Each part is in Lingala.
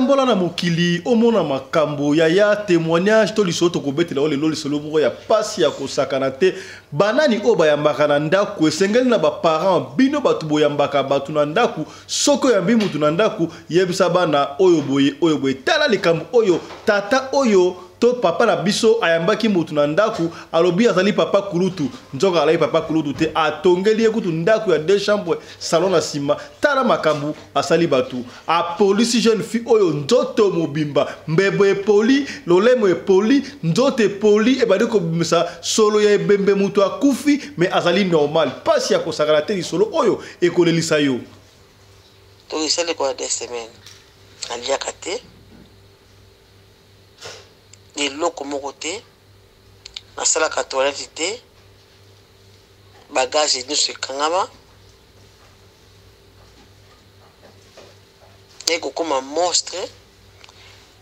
Tambola na mokili omona makambo yaya témoignage to lisolo tokobetela oyo lelo lisolo moko ya pasi ya kosakana te banani oyo bayambaka na ndako esengeli na baparent bino bato boyambaka bato na ndako soki oyambi motu na ndako yebisa bana oyo boye oyo boye tala likambo oyo tata oyo to papa na biso ayambaki motu na ndako alobi azali papa kulutu nzoka alaki papa kulutu te atongeli ye kutu ndako ya deux chambre salon na nsima tala makambo asali bato apolisi jeune fille oyo nzoto mobimba mbebo epoli lolemo epoli nzoto epoli ebandi kobimisa solo ya ebembe moto akufi me azali normal mpasi ya kosakana te lisolo oyo ekolelisa yo to esali koya de semaine aliaka te eloko moko te nasalaka toilette te bagage nyonso ekangama naye kokoma monstre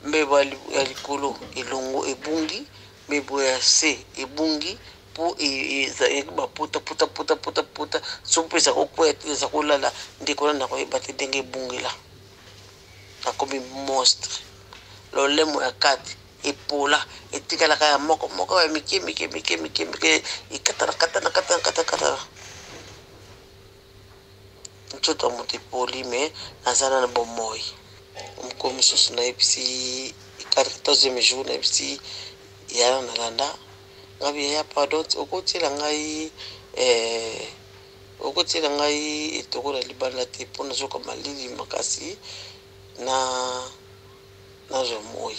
mbebo ya likolo elongo ebungi mbebo ya se ebungi mpo ezalaki bapota pota pota pota pota soki mpe eza kokwea te eza kolala ndeko na nakoyeba te ndenge ebungela nakomi monstre lolemo ya kati epola etikalaka ya moko moko ya mike mike mike mike mike ekatana katana katana katana katana nzoto ya moto epoli me naza na bomoi mokolo mosusu nayebisi 14e jour nayebisi yaya nalanda ngabi yaya pardon okotiela ngai eh, okotiela ngai etoko na libanda te mpo nazoka malili makasi na nazwa moi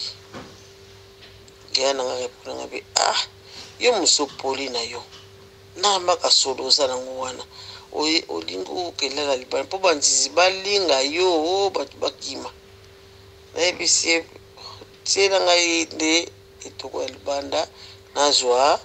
yaya na ngai repondre ngabi ah yo mosopoli na yo Na maka solo oza nango wana oye olingi okelala libanda mpo banzizi balinga yo bato bakima nayebisi ye tiela ngai nde etoko ya libanda nazwa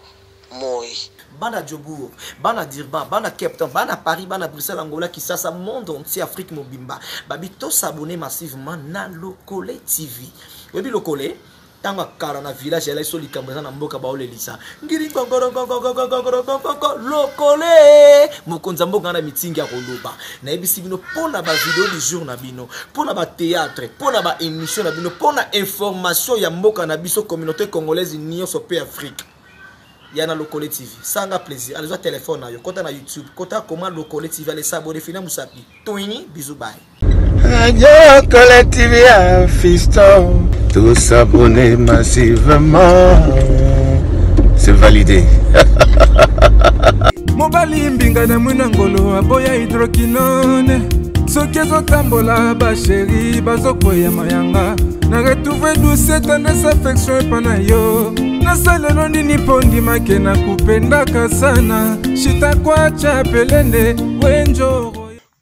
moi bana Joburg, bana Durban, bana Cape Town, bana Paris, bana Bruxelles, Angola, Kisasa, monde entier, Afrique mobimba. Babi to s'abonner massivement na Lokole TV. Oyebi Lokole? ntango akala na village elai so likambo eza na mboka baolelisa ngiringongorongongongongongongongoko lokole mokonzi ya mboka na mitingi ya koloba nayebisi bino mpo na bavideo du jour na bino mpo na batheatre mpo na baémission na bino mpo na information ya mboka na biso communauté congolaise nyonso mpe afrique ya na lokole tv sanga plaisir alezwa telefone na yo kota na youtube kota koma lokole tv alesabone fina mosapi Twini, bisous, bye. Radio Collective à Fiston, tous abonnés massivement. C'est validé. mobali mbinga na mwina ngolo aboya hydroquinone soki ezotambola basheri bazokweya mayanga na retrouve douce tendresse affection epa na yo nasalelo nini mpo ndimake na kupendaka sana shitakwacha pelende wenjoro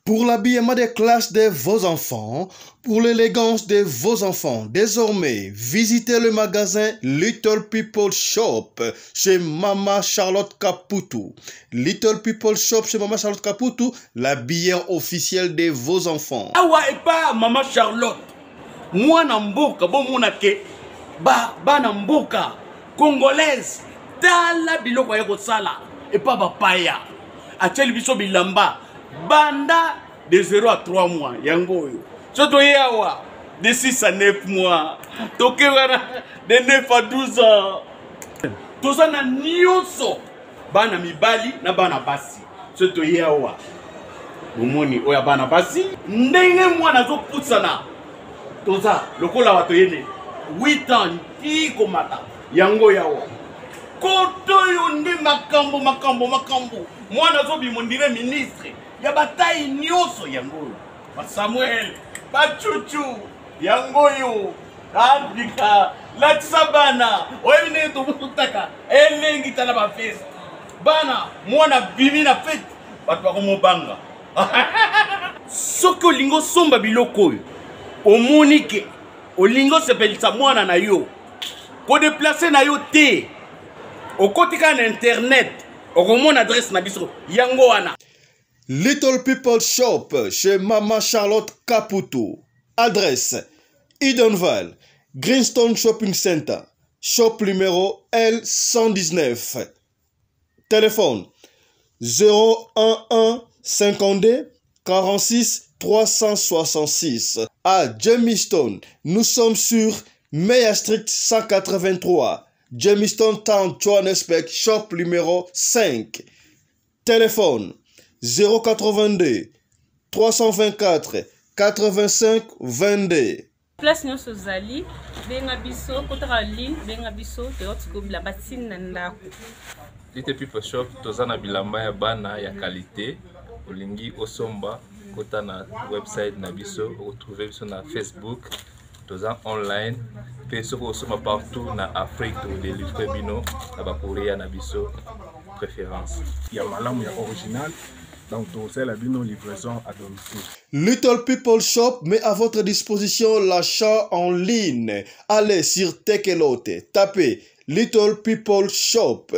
Pour l'habillement des classes de vos enfants, pour l'élégance de vos enfants, désormais, visitez le magasin Little People Shop chez Mama Charlotte Caputu. Little People Shop chez Mama Charlotte Caputu, l'habilleur officiel de vos enfants. Awa epa Mama Charlotte, mwana mboka bomona ke ba bana mboka congolaise tala biloko aye kosala epa bapaya atieli biso bilamba banda de 0 à 3 mois yango oyo so toye awa de 6 à 9 mois toke wana de 9 à 12 ans toza na nyonso bana mibali na bana basi so toye awa bomoni oyo ya bana basi ndenge mwana azopusana toza lokola bato yene 8 ans ti komata yango yawa koto oyo nde makambo makambo makambo mwana azobima ondire ministre ya batai nyonso yango oyo basamuel bacucu yango oyo abika latisa bana oyebi ndenge tobutaka elengi tala bafeste bana mwana bimi na fete bato bakomobanga soki olingi osomba biloko oyo omoni ke olingi osepelisa mwana na yo kodeplace na yo te okoti kaka na internet okomona adresse na biso yango wana Little People Shop chez Mama Charlotte Caputo. Adresse Edenvale, Greenstone Shopping Center, shop numéro L119. Téléphone 011 52 46 366. À Germiston, nous sommes sur Meyer Street 183. Germiston Town, Johannesburg, shop numéro 5. Téléphone 082 324 85 22. Place nyonso ozali, benga biso, kotaka ligne, benga biso, toyoti ko bilamba ti na ndako. Little People Shop toza na bilamba ya bana ya qualité, olingi osomba kota na website na biso, okotrouve biso na Facebook, toza online pe soki osomba partout na Afrique tokodelivre bino na ba courrier na biso préférence. Ya malamu ya original. Donc, tokosalela bino livraison à domicile. Little People Shop met à votre disposition l'achat en ligne. Allez sur Takealot, tapez Little People Shop.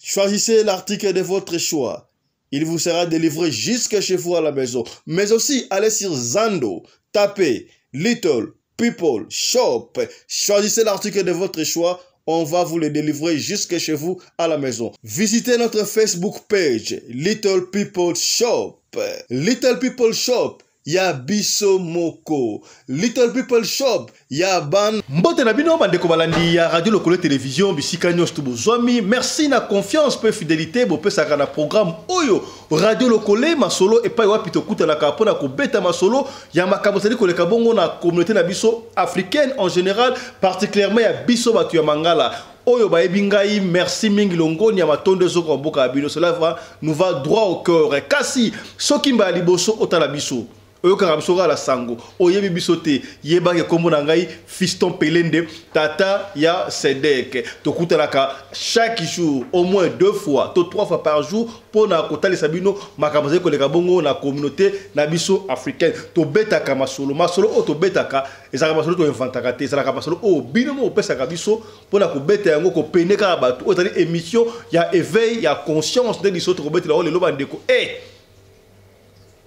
Choisissez l'article de votre choix. Il vous sera délivré jusque chez vous à la maison. Mais aussi, allez sur Zando, tapez Little People Shop. Choisissez l'article de votre choix. On va vous le délivrer jusque chez vous à la maison. Visitez notre Facebook page, Little People Shop. Little People Shop, ya biso moko. Little People Shop, ya ban. Mbote na bino, bandeko balandi ya Radio Lokole Télévision, bisika nyonso to bozwami. Merci na confiance pe fidélité bopesaka na programme oyo Radio Lokole masolo epai wapi tokutanaka mpona kobeta masolo ya makambo ezali koleka bongo na communauté na biso africaine en général, particulièrement ya biso bato ya Mangala. Oyo bayebi ngai, merci mingi longoni ya matondo ezoko mboka ya bino. Cela nous va droit au cœur. Kasi soki mbala liboso otala biso, oyokaka biso kaka na sango, oyebi biso te, yebaki kombo na ngai Fiston Pelende, tata ya Sedek. Tokutanaka chaque jour au moins 2 fois to 3 fois par jour mpona kotalisa bino makambo ezali koleka bongo na communauté na biso africaine. Tobetaka masolo, masolo oyo tobetaka ezalaka masolo toinventaka te, ezalaka masolo oyo bino moko opesaka biso mpona kobeta yango, kopene kaka bato. Oyo ezali émission ya éveil ya conscience nde biso tokobetela oyo lelo bandeko.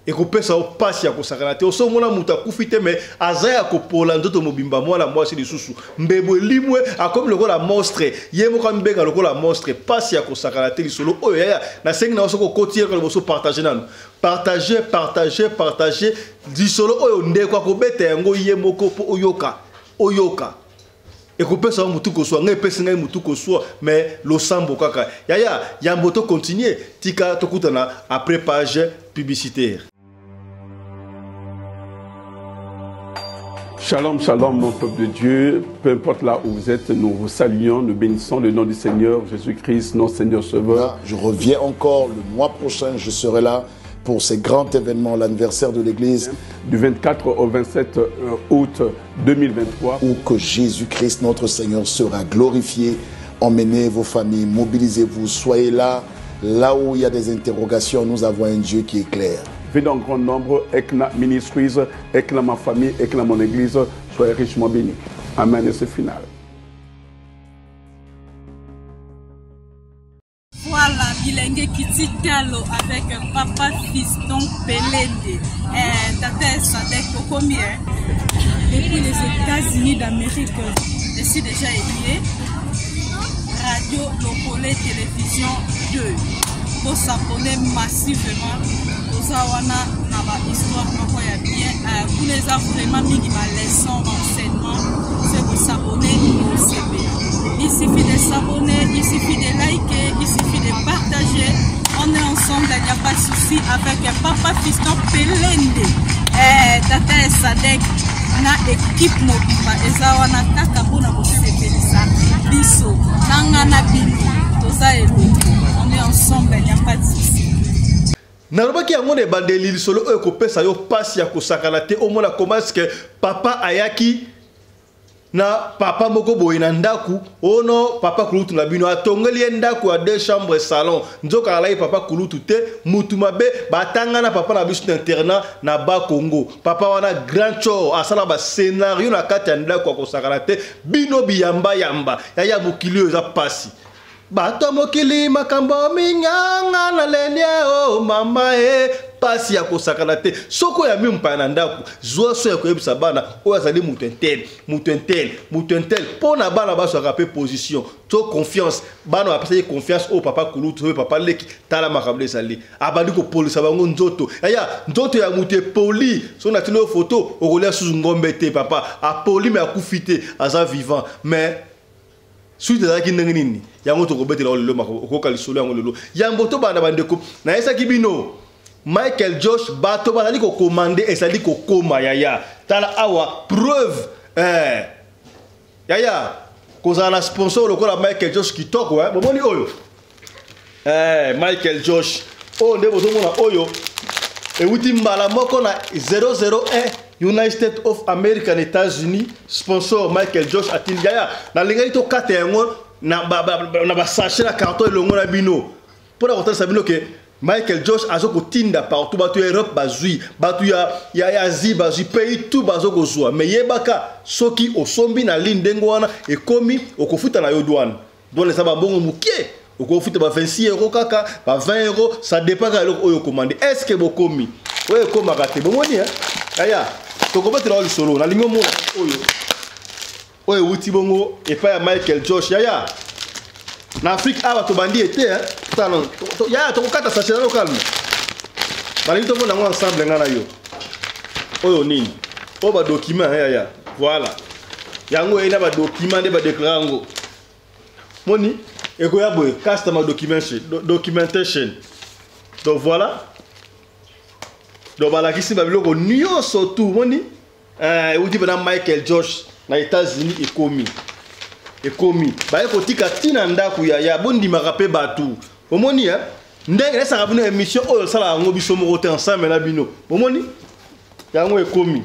Ekopesa yo pasi ya kosakana te. Osomona moto akufi te, mais aza ya kopola nzoto mobimba, mwana mwasi lisusu mbebo elimwe, akomi lokola monstre, ye moko amibenga lokola monstre. Pasi ya kosakana te lisolo oyo yaya. Nasengi na yo soki okoti ye kaka liboso, partage nanu, partage, partage, partage lisolo oyo ndeko akobeta yango ye moko mpo oyoka, oyoka. Ekopesa yo motu koswa, ngai epesi ngai motu koswa, mais losambo kaka. Yaya, yambo to continuer, tika tokutana après page publicitaire. Shalom, shalom, mon peuple de Dieu. Peu importe là où vous êtes, nous vous saluons, nous bénissons le nom du Seigneur Jésus-Christ, notre Seigneur Sauveur. Là, je reviens encore le mois prochain, je serai là pour ces grands événements, l'anniversaire de l'Église. Du 24 au 27 août 2023. Où que Jésus-Christ, notre Seigneur, sera glorifié. Emmenez vos familles, mobilisez-vous, soyez là. Là où il y a des interrogations, nous avons un Dieu qui éclaire. Venez en grand nombre, Ekna Ministries, Ekna ma famille, Ekna mon église, soyez richement bénis. Amen et c'est final. Voilà, Bilenge Kiti Talo avec Papa Fiston Pelende. Tata Sadek Okomi, hein? Depuis les États-Unis d'Amérique, je suis déjà écrit. Radio Lokole Télévision 2. Pour s'abonner massivement, toza wana na ba histoire moko ya bien. Kuna eza vraiment mingi ba leçon, ba enseignement. C'est pour s'abonner au CPA. Il suffit de s'abonner, il suffit de liker, il suffit de partager. On est ensemble, il n'y a pas de souci avec Papa Fiston Pelende. Tata Sadek na équipe mobimba eza wana kaka mpona kosepelisa biso. Nanga na bino, toza eloko. On est ensemble, il n'y a pas de souci. Nalobaki yango na ebandeli lisolo oyo ekopesa yo pasi ya kosakana te. Omona comment est-ce que papa ayaki na papa moko boye na ndaku, ono papa kulutu na bino atongeli ye ndaku ya 2 chambres salon. Nzoka alaki papa kulutu te, mutu mabe batanga na papa na biso na internat na ba Congo. Papa wana grand chor asala ba scénario na kati ya ndaku ya kosakana te, bino biyamba yamba. Yaya mokili oyo eza pasi. Bato mokili makambo minganga na lenie o mama e. pasi ya kosakana te. Soki oyambi mopaya na ndako, zwa so ya koyebisa bana oyo azali moto intel, moto intel, moto intel, mpo na bana bazwaka mpe position to confiance. Bana bapesaki confiance oyo papa kulutu oyo papa leki, tala makambo ezali abandi kopolisa bango nzoto. Yaya, nzoto ya moto epoli, soki natindi oyo foto okolia susu ngombe te. Papa apoli me akufi te, aza vivant. Mais suite ezalaki ndenge nini? Yango tokobetela oyo lelo, okoyoka lisolo yango lelo. Yambo tobanda bandeko, nayesaki bino Michael Josh, bato bazali kokomande, ezali kokoma. Yaya, tala awa preuve. Yaya, kozala na sponsor lokola Michael Josh kitoko, eh? Bomoni oyo, Michael Josh oyo nde bozomona oyo ewuti mbala moko na 001 United States of America na États-Unis. Sponsor Michael Josh atindi. Yaya, nalingaki tokata yango na basachet na carton elongo na bino mpona kotalisa bino ke Michael Josh azo kotinda partout. Bato ya Europe bazwi, bato ya Asie bazwi, pays tout bazo kozwa. Mais yebaka, soki osombi na ligne ndenge wana ekomi, okofuta na yo douane. Douane eza bambongo moke, okofuta ba 26 euro kaka, ba 20 euro, ça dépend kaka eloko oyo okomande. Est ce que bokomi oyo ekomaka te? Bomoni, aya tokobetela oyo lisolo. Nalingi omona oyo oyo ewuti bongo epai ya Michael Josh. Yaya, na Afrique awa tobandi ete yaya, tokokata sachet nano calme. Balingi tomona yango ensemble nga na yo. Oyo nini? Oyo badocument, yaya. Voilà, yango eyei na badocument nde badeklare yango. Moni ekoya boye, customer documentation. Donc voilà, donc balakisi babiloko nyonso tu. Moni euti mpena Michael Josh na États-Unis, ekomi baye kotika ntina ndako. Ya bondimaka mpe bato. Omoni ndenge nasaka bino émission oyo, osalaka yango biso moko te, ensemble na bino. Bomoni yango ekomi.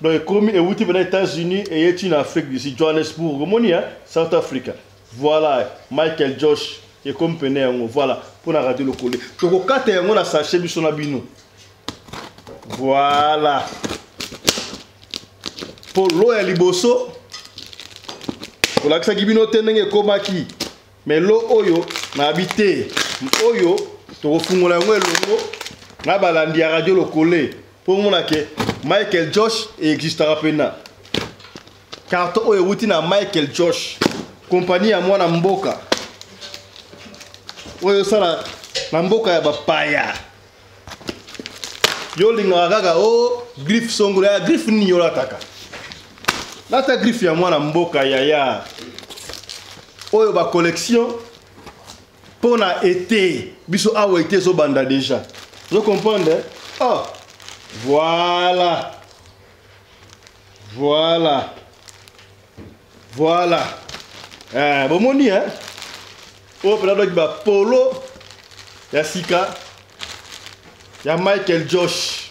Donc ekomi, ewuti mpena États-Unis, eyeti na Afrique du Sud, Johannesburg. Omoni, South Africa. Voilà, Michael Josh ekomi pene yango. Voilà, mpona Radio Lokole tokokata yango na sachet biso na bino. Voilà, mpo lo ya liboso tolakisaki bino te ndenge ekomaki, mais lo oyo nayebi te, oyo tokofungola yango elongo na balandi ya Radio Lokole mpo omona ke Michael Josh existaka mpena. Carton oyo ewuti na Michael Josh, kompani ya mwana mboka oyo osala na mboka ya bapaya. Yo olingaka kaka o griffe songolo ya griffe nini olataka? Lata griffe ya mwana mboka, yaya. Oyo bacollection mpo na ete biso awa ete ezobanda déjà, ozo comprendre? Oh, voilà, voilà, voilà. Bomoni, hein? Oyo mpena doki bapolo ya sika ya Michael Josh.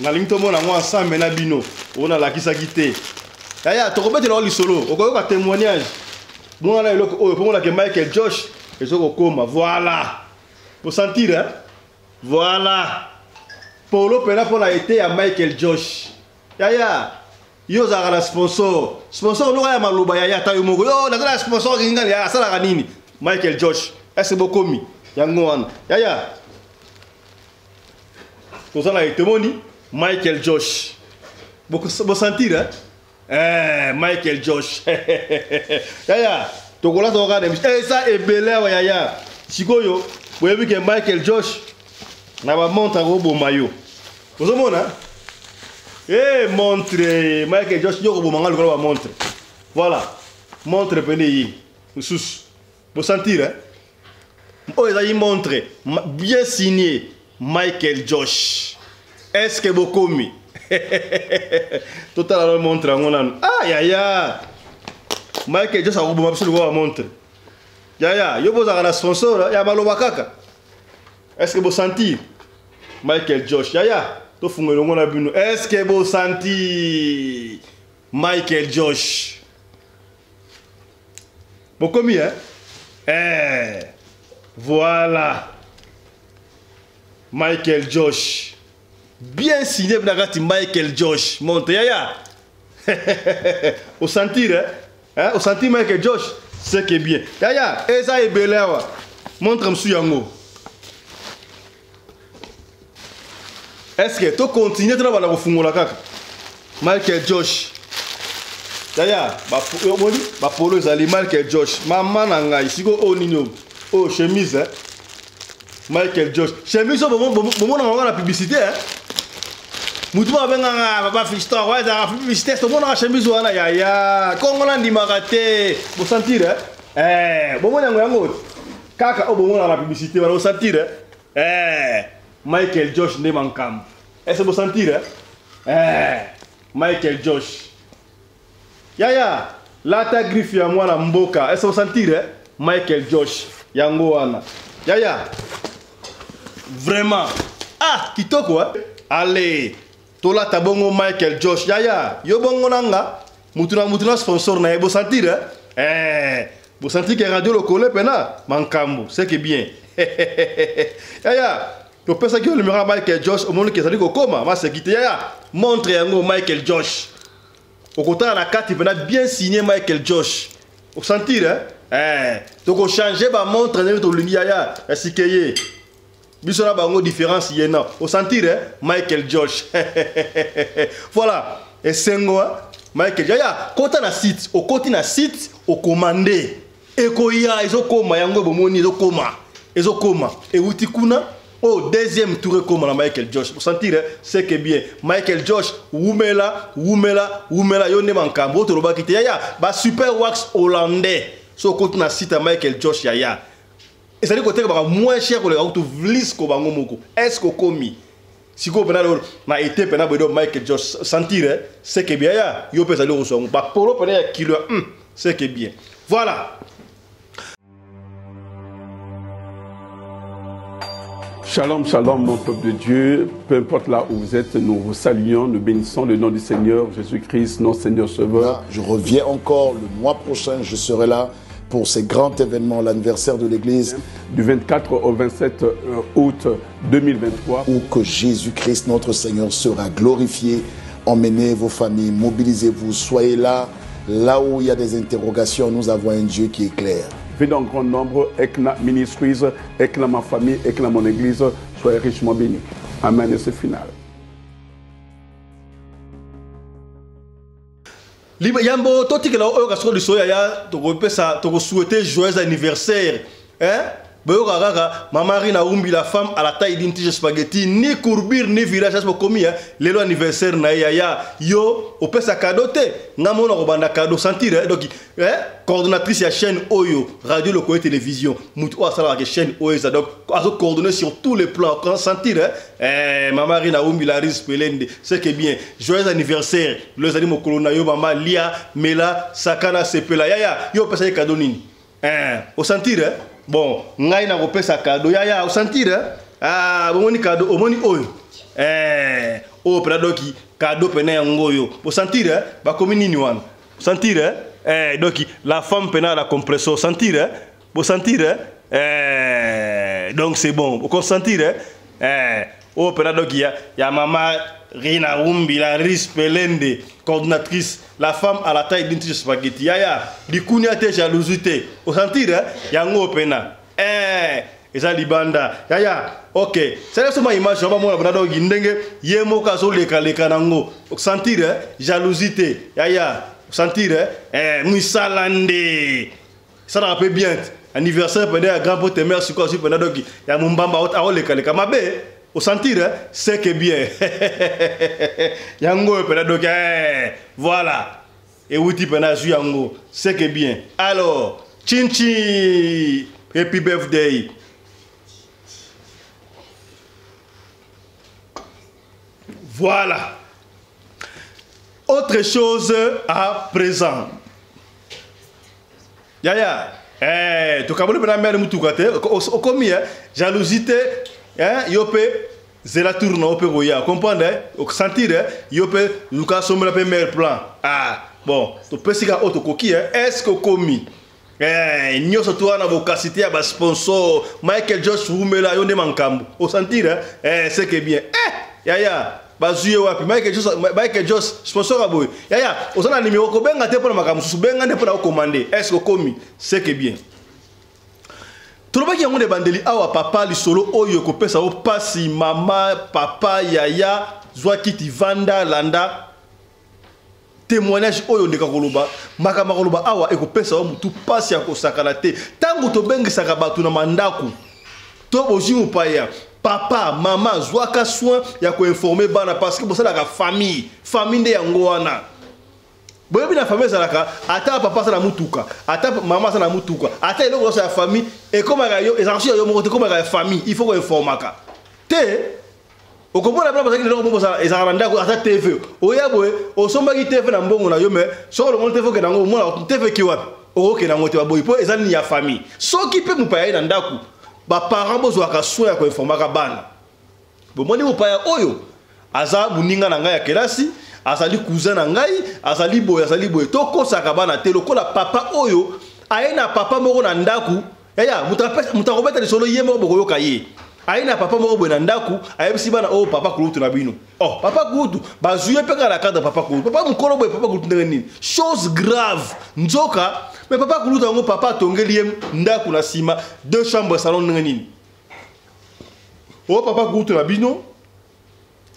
Nalingi tomona yango ensemble na bino. Oyo nalakisaki te, yaya, tokobetela yo lisolo, okoyoka témoignage. Bonga na eloko oyo mpo monake Michael Josh ezokokoma. Voilà, bosentir, hein? Voilà, polo mpena mpona ete ya Michael Josh. Yaya, yo ozalaka na sponsor, sponsor oloko ya maloba. Yaya, ata yo moko, yo naza na sponsor kingani. Yaya asalaka nini? Michael Josh ese bokomi yango wana. Yaya, toza na etemoni Michael Josh, bosentir, hein? Michael Josh, yaya, tokolata kaka na émission eza ebele awa. Yaya, sikoyo boyebi ke Michael Josh na bamontre akoboma yo. Ozomona montre Michael Josh, yo koboma nga lokola bamontre. Voilà, montre pene ye mosusu, bosentir, hein? Oyo ezali montre bien signé Michael Josh. Est ce que bokomi? Totala na montre yango nanu. Ah yaya, Michael Josh akoboma biso lokola bamontre. Yaya, yo bozalaka na sponsor ya maloba kaka. Est ce que bosentir Michael Josh? Yaya, tofunga elongo na bino. Est ce que bosentir Michael Josh? Bokomi, hein? Voilà, Michael Josh bien signé na kati. Michael Josh montre, yaya, osentir, hein? Hein? Osentir Michael Josh, c'est que bien. Yaya, eza ebele awa. Montre mosusu yango. Est ce que to continuer tona banda kofungola kaka Michael Josh yaya omoni bapolo ezali Michael Josh mama na ngai sikoyo oyo nini oyo oyo chemise eh? Michael Josh chemise oyo bomonaka yango na publicité eh? motu moko abengaka papa fiston oyo ezalaka publicité tomonaka chemise wana yaya kongo nandimaka te bosentir eh? eh, bomoni yango yango kaka oyo bomonaka na publicité wana bosentir eh? eh, Michael Josh nde mankambo ese bosentir eh? eh, Michael Josh yaya lata griffe ya mwana mboka ese bosentir eh? Michael Josh yango wana yaya vraiment ah kitoko eh? allez tolata bongo Michael Josh yaya yo bongo nanga mutu na mutu na sponsor na ye bosentir eh? Eh, bosentir ke radio lokole pena mankambo c'est que bien yaya topesaki yo numero ya Michael Josh omoni ke ezali kokoma maseki te yaya montre yango Michael Josh okotala na kati mpena bien signé Michael Josh osentir eh? Eh, tokochange bamontre ndenge tolingi yaya ya sike ye biso na bango différence ye na osentir eh? Michael Josh voilà esengo eh? Michael yaya kota na site okoti na site okomande ekoya ezokoma yango bomoni ezokoma ezokoma ewuti kuna oyo oh, deuxième tour ekoma na Michael Josh osentir eh? c'est que bien Michael Josh wumela wumela wumela yo nde makambo oyo tolobaki te yaya ba super wax hollandais so okoti na site ya Michael Josh yaya ezali koteka baka moins cher koleka kutu vlisco bango moko est ce que okomi sikoyo mpena lelo na ete mpena boye do Michael Josh sentir eh? c'est que bien ya yo mpe ezali okozwa yango bapolo mpena ya kilo ya c'est que bien voilà. Shalom, shalom, mon peuple de Dieu. Peu importe là où vous êtes, nous vous saluons, nous bénissons le nom du Seigneur Jésus-Christ, notre Seigneur Sauveur. Là, je reviens encore le mois prochain, je serai là pour ces grands événements, l'anniversaire de l'Église. Du 24 au 27 août 2023. Où que Jésus-Christ, notre Seigneur, sera glorifié. Emmenez vos familles, mobilisez-vous, soyez là. Là où il y a des interrogations, nous avons un Dieu qui éclaire. Venez en grand nombre, Ekna Ministries, Ekna ma famille, Ekna mon église, soyez richement bénis. Amen et c'est final. Yambo totikela oyo kasoko lisolo yaya tokopesa tokosouhaite joyeux anniversaire hein? Boyoka kaka mama Rina Umbi, la femme à la taille d'une tige spaghetti, ni courbure ni virage as bokomi hein? Lelo anniversaire na ye yaya yo opesa cadeau te nga mona kobanda cadeau sentir hein? Donc hein? Coordonnatrice ya chaîne oyo radio lokoye télévision mutu oyo asalaka chaîne oyo eza donc azo coordonner sur tous les plans quand sentir hein? Eh, mama Rina Umbi la Riz Pelende c'est que bien joyeux anniversaire lelo ezali mokolo na yo mama lia mela sakana sepela yaya yo opesa ye cadeau nini eh, osentir eh? Bon ngai nakopesa cadeau yaya osentir eh? Ah, bomoni cadeau omoni oyo eh, oyo pena doki cadeau pena yango oyo osentir eh? Bakomi nini wana osentir eh? Eh, doki la femme pena la compresseur osentir eh? Bosentir eh? Eh, donc c'est bon okosentir eh? Eh, oyo pena doki ya mama Rina Umbi la Riz Pelende coordonnatrice la femme à la taille d'une tige spaghetti yaya likunia te jalousie te osentir eh? Yango pena eh, eza libanda yaya ok sala biso ma image wana bamona bana doki ndenge ye moko azolekaleka nango osentir eh? Jalousie te yaya osentir eh? Eh, misala nde esalaka mpe bien anniversaire pene ya grand pote mère sikoyo azwi pena doki ya mombamba aolekaleka mabe osentir eh? C'est que bien yango oyo pena doki eh, voilà ewuti pena azwi yango c'est que bien alors chinchi happy birthday. Voilà. Autre chose à présent. Yaya, eh, tokaboli pena mère mutuka te, okomi eh, jalousie te, eh, yo pe zela tour na ope koya, comprendre eh, sentir eh, yo pe luka sombela pe mère plan. Ah, bon, to pesika oto koki eh, est-ce que okomi? Eh, nyonso to wana bokasite ya ba sponsor Michael Josh Wumela yo nde mankambo. Osentir eh, eh c'est que bien. Eh, yaya bazwi ye wapi Michael Josh, Michael Josh sponsor ya boye yaya oza na numéro kobenga te mpona makambo mosusu benga nde mpona okomande est ce que okomi c'est que bien. Tolobaki yango na ebandeli awa papa, lisolo oyo ekopesa yo pasi, mama, papa, yaya, zwa kiti vanda, landa témoignage oyo ndeka koloba makambo akoloba awa ekopesa yo motu pasi ya kosakana te. Ntango tobengisaka bato na mandako to bozwi mopaya, papa, mama, zwaka soin ya koinforme bana parce que bosalaka famille, famille nde yango wana. Boyebi na famille ezalaka ata papa aza na mutuka, ata mama aza na mutuka, ata eloko nyonso ya famille ekomaka yo, ezalaka so ya yo moko te, ekomaka ya famille. Il faut koinformaka te. Okomona bana bazalaki na eloko moko ezalaka na ndako, ata TV oya boye, osombaki TV na mbongo na yo, mais soki olongoli TV okende yango, omona TV eki wapi, okokende yango te, baboyi mpo eza nini ya famille. Soki mpe mopaya ye na ndako, baparent bozwaka soin ya koinformaka bana. Bomoni mopaya oyo aza moninga na ngai ya kelasi, azali cousin na ngai, azali boye, azali boye. Tokosaka bana te. Lokola papa oyo aye na papa moko na ndako, yaya moto akobeta lisolo ye moko, bokoyoka ye. Aye na papa moko boye na ndako, ayebisi bana oyo papa kulutu na bino. Oh, papa kulutu bazwi ye mpe kaka na cadre papa kulutu, papa mokolo boye, papa kulutu ndenge nini? Chose grave, nzoka mais papa kulutu yango papa atongeli ye ndako na nsima, 2 chambres, salon, ndenge nini? Oyo papa kulutu na bino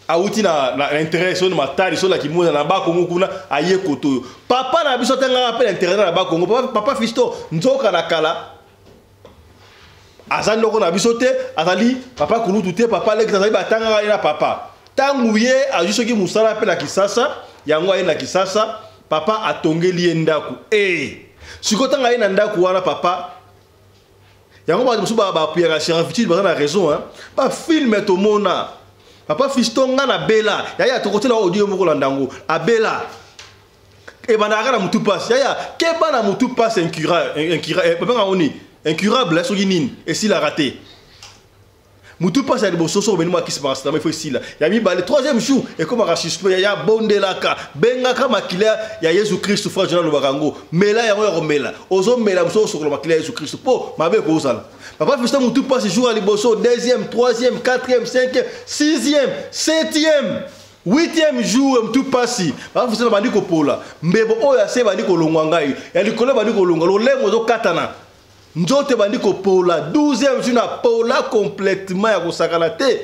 awuti na intérêt so na matali so na kimona na bakongo kuna, aye koto oyo papa na biso atangaka mpe na intérêt na bakongo. Papa, papa Fiston nzoka na kala aza ndoko na biso te, azali papa kulutu te, papa leki, azali batangaka ye na papa. Ntango ye azwi soki mosala mpe na Kisasa, yango aye na Kisasa, papa atongeli ye ndako. E sikoyo ntango aye na ndako wana, papa yango bato mosusu bapuyaka servitude, baza na raison hein? Bafilme tomona papa Fiston nga na bela yaya, tokotela audio moko landa yango. Abela ebandaka na mutu pasi, yaya, keba na mutu pasi incurable, babenga yango nini, incurable soki nini, esilaka te. Mutu pasi ya liboso, soki omeli mwa kisi paracetamol, il faut esila. Ya mibale, troisième jour ekomaka suspect. Yaya, bondelaka, bengaka makila ya Yesu Kristu. Frère Jonah alobaka yango, mela yango ya komela, ozomela mosu osokola makila ya Yesu Kristu mpo mabe ekozala. Papa Fiston mutu pasi jour ya liboso, deuxième, troisième, quatrième, cinquième, sixième, septième, huitième jour mutu pasi. Papa Fiston bandi kopola, mbebo oyo ase bandi kolongwa, ngai ya likolo bandi kolongwa, lolemo ezokatana, nzoto ebandi kopola. 12e jour na pola complètement ya kosakana te.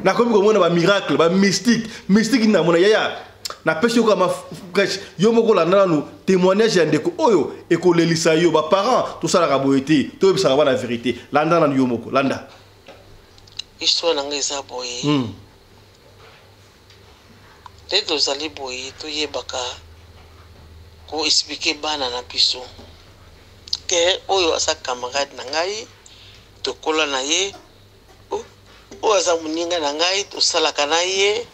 Nakomi komona bamiracle, bamystique, mystique nini namona. Yaya, napesi yo kama prêche, yo moko olanda nanu témoignage ya ndeko oyo, ekolelisa yo. Baparent tosalaka boye te, toyebisaka bana vérité. Landa nanu yo moko, landa. Histoire na ngai eza boye. Nde tozali boye, toyebaka koexplike bana na biso ke oyo aza camarade na ngai, tokola na ye, oyo aza moninga na ngai, tosalaka na ye,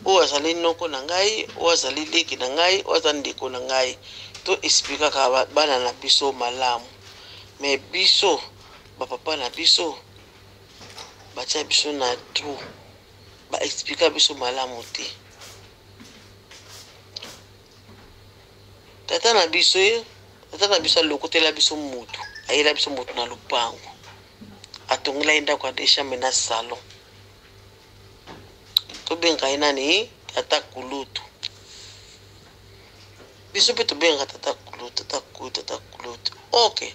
oyo azali noko na ngai, oyo azali leki na ngai, oyo aza ndeko na ngai. To explikaka bana na biso malamu. Mais biso bapapa na biso batia biso na trou, baexplika biso malamu te. Tata na biso ye, tata na biso alokotela biso mutu, ayela biso mutu na lopango, atongela ye ndako ya deux chambre na salon. Tobenga ye nani? Tata kulutu. Biso mpe tobengaka tata kulutu, tata kulutu, tata kulutu. Ok,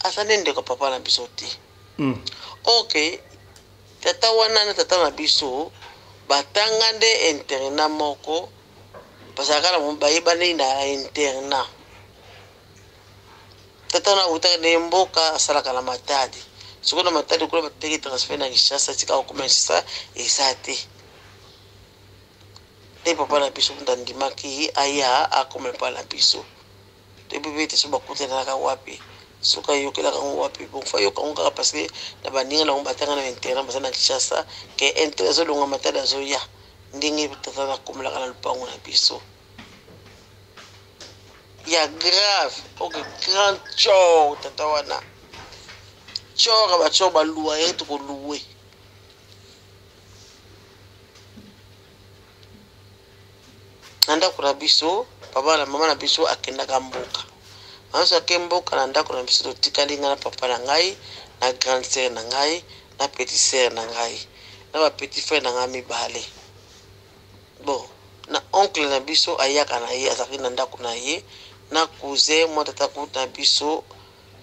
aza nde ndeko papa na biso te. Ok, tata wana na tata na biso batanga nde internat moko, bazalaka na bayebani na internat. Tata wana awutaka na ye mboka, asalaka na Matadi. Sikoyo na Matadi kuna bateki transfert na Kinshasa, tika kokoma Kinshasa eza te. Nde papa na biso mutu andimaki aya akoma epai na biso. Toyebi mpe te so bakutanaka wapi, soki ayokelaka yango wapi. Bon, fo ayoka yango kaka parce que na baninga na yango batanga na internat, baza na Kinshasa, ke inter azolonga Matadi azoya. Ndenge tata nakomelaka na lopango na biso ya grave. Ok, grand chor tata wana, chor bachor baluwa ye, tokoluwe na ndako na biso. Papa na mama na biso akendaka mboka, mama biso ake mboka. Na ndako na biso totikali ngai na papa na ngai na grande sœur na ngai na petite sœur na ngai na ba petit frère na ngai mibale. Bon, na oncle na biso ayaka na ye, azalaki na ndako na ye na cousin mwa tata kutu na biso.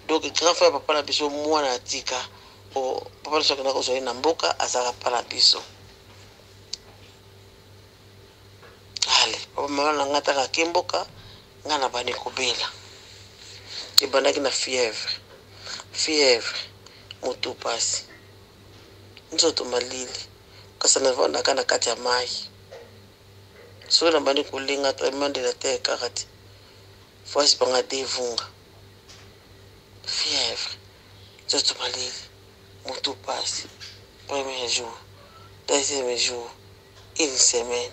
Donc grand frère papa na biso mwana atika po papa na biso akenda kozwa ye na mboka azalaka pa na biso. Ale papa mama na ngai ataka ake mboka ngai na bandi kobela. Ebandaki na fièvre, fièvre, motu pasi, nzoto malili, kasi navandaka na kati ya mayi. Soki nabandi kolenga tremblement de la terre kaka te. Voici banga devunga. Fièvre, nzoto malili, mutu pasi, premier jour, deuxième jour, une semaine,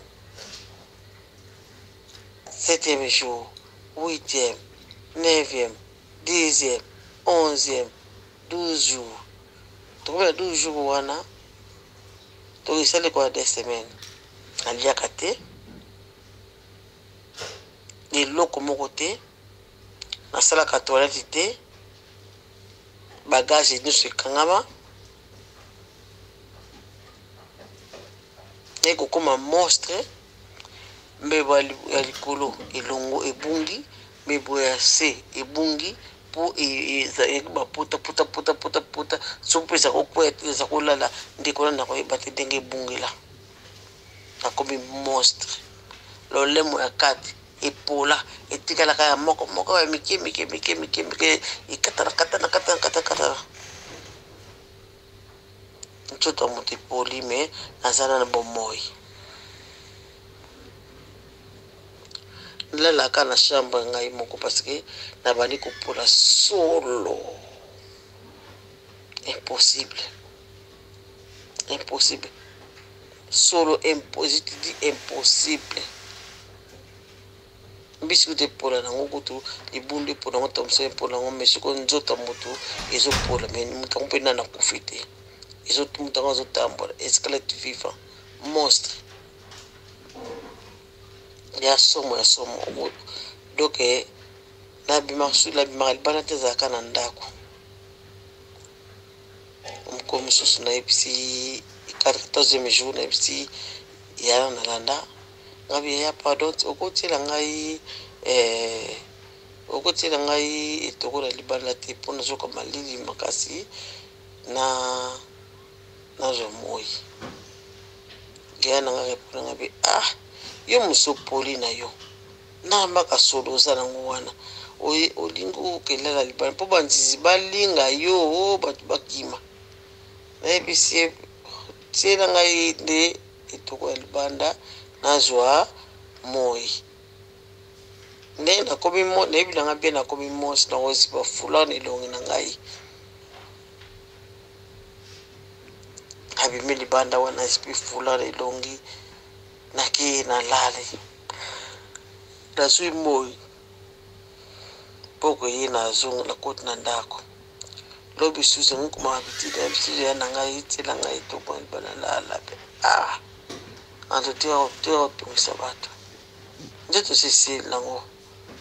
septième jour, huitième, neuvième, dixième, onzième, 12 jours. Tokomi na 12 jours wana, to esali kwa deux semaines. Naliaka te, eloko moko te, nasalaka toilette te, bagage nyonso ekangama, naye kokoma monstre, mbebo ya likolo elongo ebungi, mbebo ya se ebungi, po ezali bapota pota pota pota pota, soki mpe eza kokweya te, eza kolala ndeko na nakoyeba te ndenge ebungela. Nakomi monstre, lolemo ya kati epola etikalaka ya moko moko ya mike mike mike mike mike, ekatana katana katana katana katana, nzoto ya moto epoli, me naza na bomoi. Nalalaka na chambre ngai moko parce que nabandi kopola solo, impossible, impossible, solo impossible, je te dis impossible. Mbisi kutu epola nango, kutu libundu epola nango, thomson epola nango, mais sikoyo nzoto ya motu ezopola, mais moto yango mpe nani akufi te, moto yango azotambola, esquelette vivant, monstre ya somo ya somo. Donc nabimaka libanda te, ezalaka na ndako. Mokolo mosusu nayebisi 14e jour, nayebisi yaya nalanda ngabi, yaya pardon, okotiela ngai okotiela ngai etoko na libanda te, mpo nazoka malili makasi na nazwa moi. Yaya na ngai repondre ngabi, ah yo mosopoli na yo nambaka solo oza nango wana, olingi okelala libanda mpo banzizi balinga yo, bato bakima. Nayebisi ye tiela ngai nde etoko ya libanda nazwa moi. Nde nakomi nayebi nanga bien, nakomi mosi nakozipa foulard na elongi na ngai. Abimi libanda wana, azipi foulard na elongi, nakei nalali, nazwi moi poko ye, nazonga nakoti na ndako. Lobi susu yango komaka bitida bisusu ya na ngai, tiela ngai etoko libanda nalala pe. Ah anto tika kotungisa bato, nzoto seseli nango,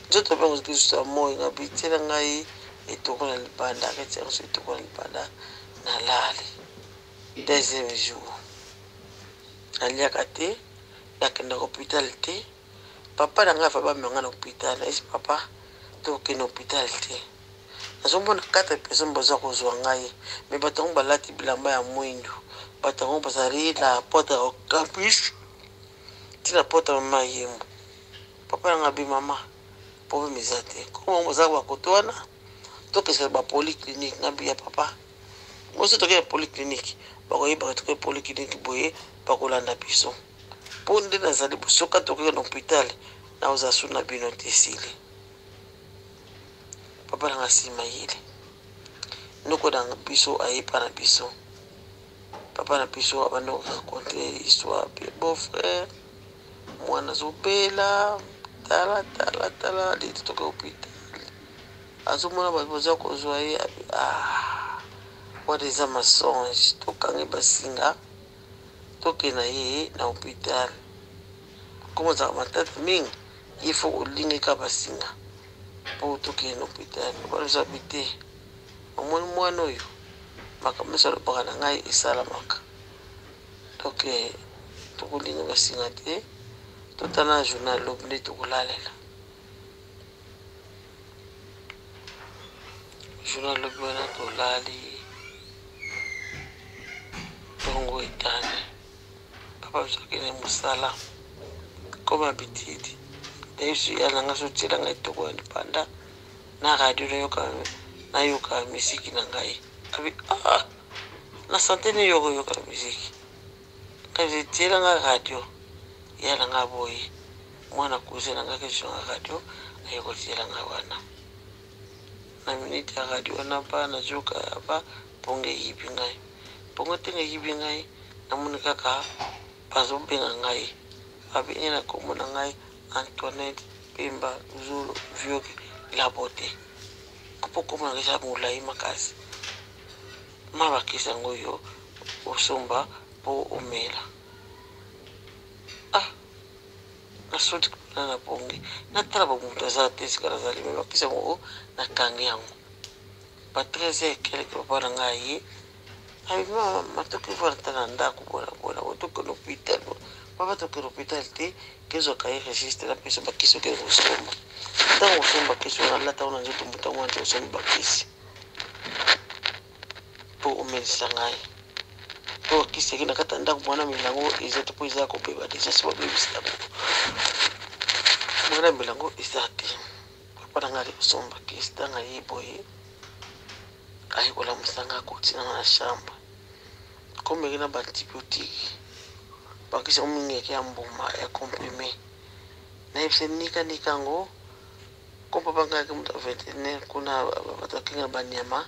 nzoto mpe lisusu ya moi. Ngabi tiela ngai etoko na libanda, aketiaka so etoko na libanda, nalali. Deuxième jour naliaka te, nakendaka hôpital te. Papa na ngai afa bamema na hôpital, nayesi papa tokende hôpital te, nazomona 4 personnes baza kozwa ngai, me bato yango balati bilamba ya mwindu, bato yango bazali na porte ya campus ntina porte ya mama yembo. Papa na ngai abi mama problème eza te, koma bazalaka bakoto wana, tokesela ba polyclinique. Ngabi ya papa moso tokei ya polyclinique, bakoyebaka tokei polyclinique boye, bakolanda biso mpo nde nazali soka tokei na hôpital nakozala su na bino te. Esili papa nanga nsima yele noko na biso ayepa na biso, papa na biso abandi koraconte histoire pe beau frère mwana azobela, tala tala tala leti toke hôpital, azomona bato baza kozwa ye. Ah wana eza mensonge, tokangi basinga tokende na ye na hôpital, koma ezalaka matata mingi, ye fo kolingeka basinga mpo tokende na hôpital. Papa biso abi te, omoni mwana oyo makambo nyonso alobaka na ngai esalamaka, donc tokolinga basinga te, totala na journal lobi nde tokolalela. Journal lobi wana tolali ntongo etani papa biso akende mosala comme habitude nayebisi ya na ngai sotiela ngai toko ya lipanda na radio nayoka nayoka miziki na ngai abi ah na sante nini yo okoyoka miziki kasi tiela ngai radio ya na ngai boye mwana cousin na ngai akezwanga radio aye kotiela ngai wana na minute ya radio wana ba nazoyoka ba pongo eyibi ngai pongo ntango eyibi ngai namoni kaka bazobenga ngai babengi na nkombo na ngai Antoinette Pemba Zulu Vioke la beauté mpo nkombo na ngai eza molai makasi ma bakisi yango yo osomba mpo omela ah nasoti kuna na pongi natala ba moto aza te esika nazali me bakisi yango o nakangi yango ba 13 heures quelque papa na ngai aye abi mama toki vanda ta na ndako bona bona bo tokende hôpital papa tokende hôpital te kezwa kaye registre napesa bakisi okende kosomba ntango osomba kisi wana alata ngo na nzoto moto yango wana te osombi bakisi mpo omelisa ngai mpo bakisi eke na kati ya ndako mwana milango eza te mpo eza ya kobeba deja si babebisi yango mwana milango eza te papa na ngai ali kosomba kisi ntango aye boye aye kolamusa ngai akoti na ngai na chambre komeki na baantibiotique bakisi yango mingi eke ya mbuma ya comprime nayebisa nika nika yango Comme papa ngai ayaki moto ya veterinaire kuna bato bakengela banyama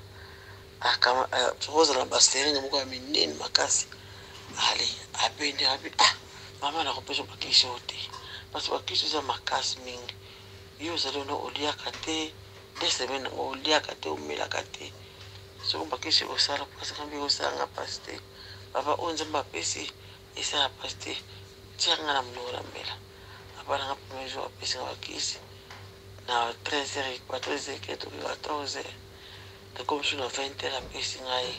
kozala na baseringue moko ya minene makasi ale abendi abi ah mama nakopesa bakisi oyo te parce bakisi eza makasi mingi yo ozali wana oliaka te de semaine yango oliaka te omelaka te soki bakisi ekosala mpasi ngambi ekosala nga mpasi te papa oyo nzambe apesi esala mpasi te tia nga na monoko na mela Papa na nga premier jour apesi nga bakisi na 13 heures ba 13 heures ke toki 14 heures tokomi so na 20 heures apesi ngai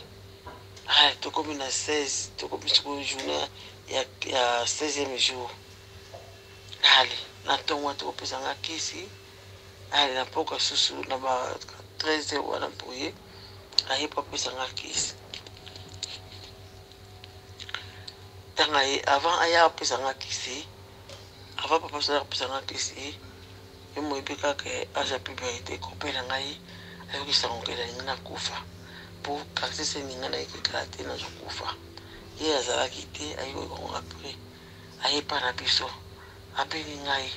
ah tokomi na 16 tokomi sikoyo journée ya, ya 16e jour ale na ntongo wana tokopesa nga kisi ale na mpoka susu na ba 13 heures wana boye aye po apesa nga kisi Tanga ye avant aya apesa nga kisi avant papa soki apesa nga kisi yo moyebi kaka age ya puberite copain na ngai ayoki sango ke nalingi nakufa po quartier seninga nayeki kala te nazokufa ye azalaki te aye koyoka ngo après aye epa na biso abengi ngai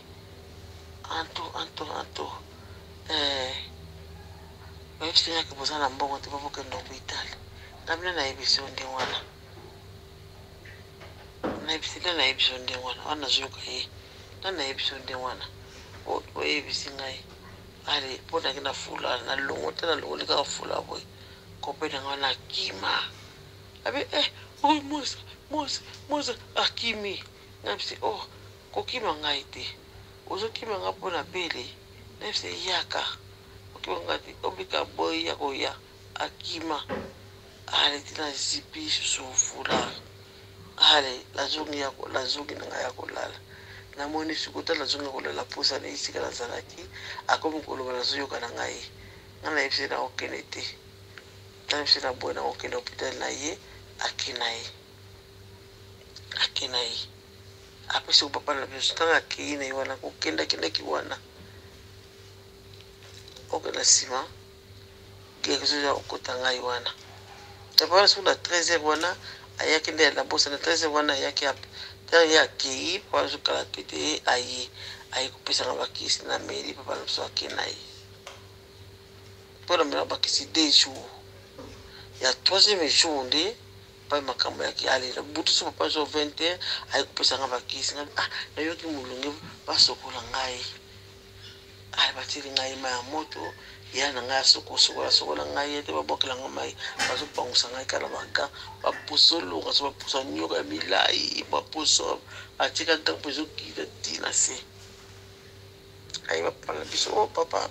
anto anto anto eh, bayebisi nga ke boza na mbongo te po bokende hopital nga bino nayebisi yo ndenge wana nayebisi nani ayebisi yo ndenge wana wana nazoyoka ye nani ayebisi yo ndenge wana oyebisi ngai ale mpo naki na fula nalongo te nalongoli kaka fula boye kope na ngai wana akima abi eh oyo mosa mosa mosa akimi nayebisi oh kokima ngai te ozokima ngai mpo na bele nayebisi yaka kokima ngai te obika boyi ya koya akima ale ti na zipi susu foulard ale nazongi ya nazongi na ngai ya kolala namoni sikoyo ta nazongi ya kolala posa na esika nazalaki akomi koloba nazoyoka na ngai ngai nayebisi ye nakokende te nayebisi na boye nakokende hopital na ye ake na ye ake na ye apesi ko papa na biso ntango akei na ye wana kokendakendaki wana okenda nsima guérison eza kokota ngai wana papa wana soki na 13 heures wana ayaki nde na bosa na 13 heures wana ayaki ntango ye akei papa azokala pe te ye aye aye kopesa nga bakisi na meli papa na biso ake na ye mpo na mela bakisi deux jours ya troisième jour nde pai makambo yaki alela butu so papa zo 20 heures aye kopesa nga bakisi nga ah nayoki molunge basokola ngai Ay batieli ngai mai ya moto ya na ngai asokosokola sokola ngai ete babwakela ngai mai bazopangusa ngai kaka na baga baposo olonga so baposo ya nyoka ya milai baposo atika ntango mpo ezokita ti na se aye bapapa na biso o oh, papa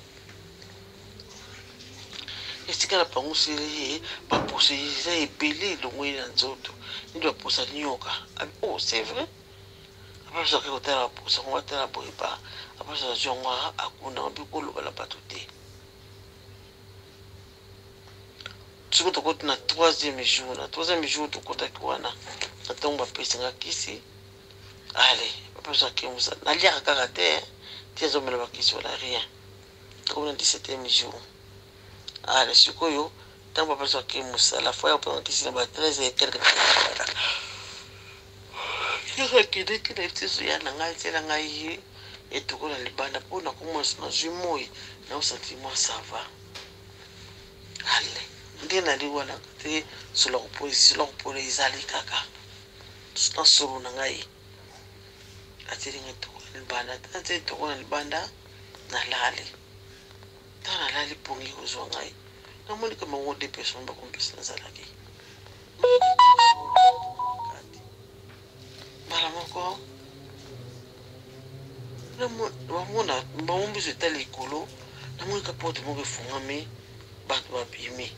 esika na panguseli ye baposo eza ebele elongoli na nzoto nini baposo ya nyoka oh c'est vrai Apres ake kotala baposo yango atala boye ba apres azwi yango akunda yango mpe koloba na bato te. Sikoyo tokoti na troisième jour, na troisième jour tokotaki wana na ntongo, bapesi nga kisi. Ale bapesa kisi, naliaka kaka te ti azomela bakisi wana, rien. Tokomi na 17e jour. Ale sikoyo ntango bapesaki mosala, fo ya kopesa kisi na ba 13 et quelque. Akendeki na biso ya na ngai, tiela ngai etoko na libanda mpo nakomona nazwi moi, naosanti mwa ça va. Ale nde nali wana te, solo kopola, solo kopola ezali kaka na solo na ngai. Atieli ngai etoko na libanda, atieli etoko na libanda, nalali. Ntango nalali, pongi kozwa ngai, namoni kama ngo deux personnes bakompesa. Nazalaki mbala moko bamona bango biso eta likolo, namoni ka porte moko efungami, bato babimi,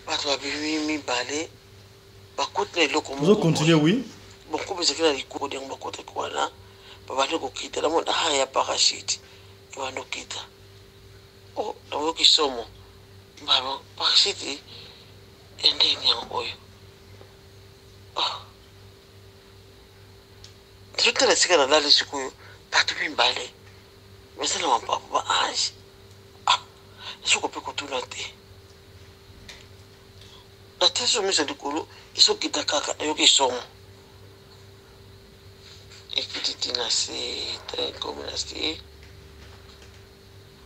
bato babimi mibale, bakoti na eloko. Ozo continuer, oui. Bonkomi ezalaki na likolo ndenge bakotaki wana, babandi kokita. Namoni ah ya parachute ebandi kokita. O nayoki somo, parachute ya ndenge yango oyo. Tozotala esika nalali sikoyo, bato mibale baza na mapapu, ba ange. Soki mpe kotuna te, natesi miso likolo, ezokita kaka. Nayoki somo, ekiti ti na se. Ekomi na se,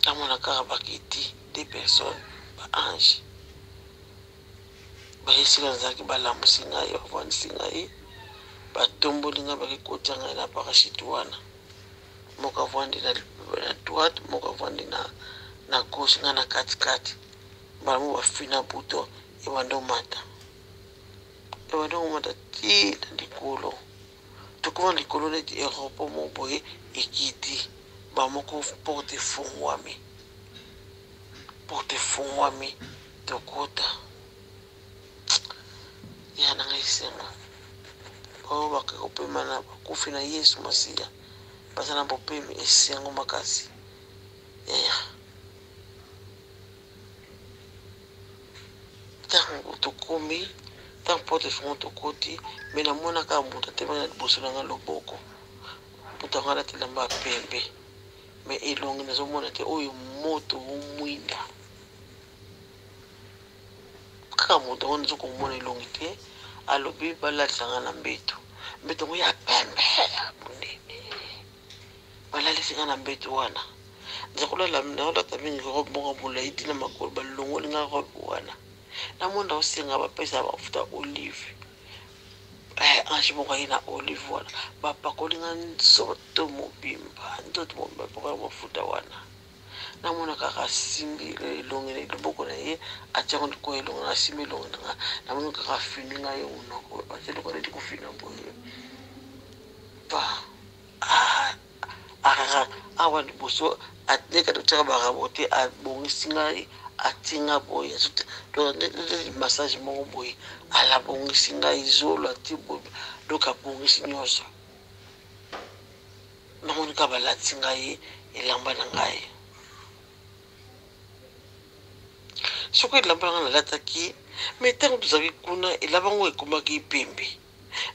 namona kaka bakiti, deux personnes, ba ange baye esika nazalaki, balamusi ngai, bavandisi ngai, batomboli ngai, bakikotia ngai na parachute wana. Moko avandi na droite, moko avandi na gauche, ngai na katikati. Mbala moko bafina bouton, ebanda omata, ebanda komata ti na likolo. Tokoma likolo neti aéroport moko boye. Ekiti bamoko, porte efungwami, porte efungwami, tokota. Ya na ngai esengo, oyo bake kopema na bakufi na Yesu Masiya, baza na bopemi, esengo makasi. Yaya, ntango tokomi, ntango porte efungo, tokoti, me namonaka moto atelemi na liboso na nga, loboko. Moto yango alati elamba ya pembe, me elongi nazomona te, oyo moto omwinda kaka. Moto yango nazokomona elongi te. Alobi balatisa nga na mbeto, mbeto yango ya pembe ya monene. Balalisi nga na mbeto wana, nakolata mingi robe moko molai ntina makolo. Balongoli nga robe wana, namona osenga bapesa bafuta olive. Ange moko aye na olive wana, bapakoli nga nzoto mobimba, nzoto mobimba bapakoli mafuta wana. Namona kaka asimbi elongi na loboko na ye, atiango likolo elongi na, asimbi elongi na nga. Namoni kaka afini ngai monoko, atie eloko neti kofina boye pa akaka awa liboso, ndenge totiaka barabo te. Abongisi ngai, atie nga boye massage moko boye, alabongisi ngai zolo, atie boye, donc abongisi nyonso. Namoni kaka balati ngai elamba na ngai. Soki elamba na ngai nalataki, me ntango tozalaki kuna, elamba yango ekomaki pembe,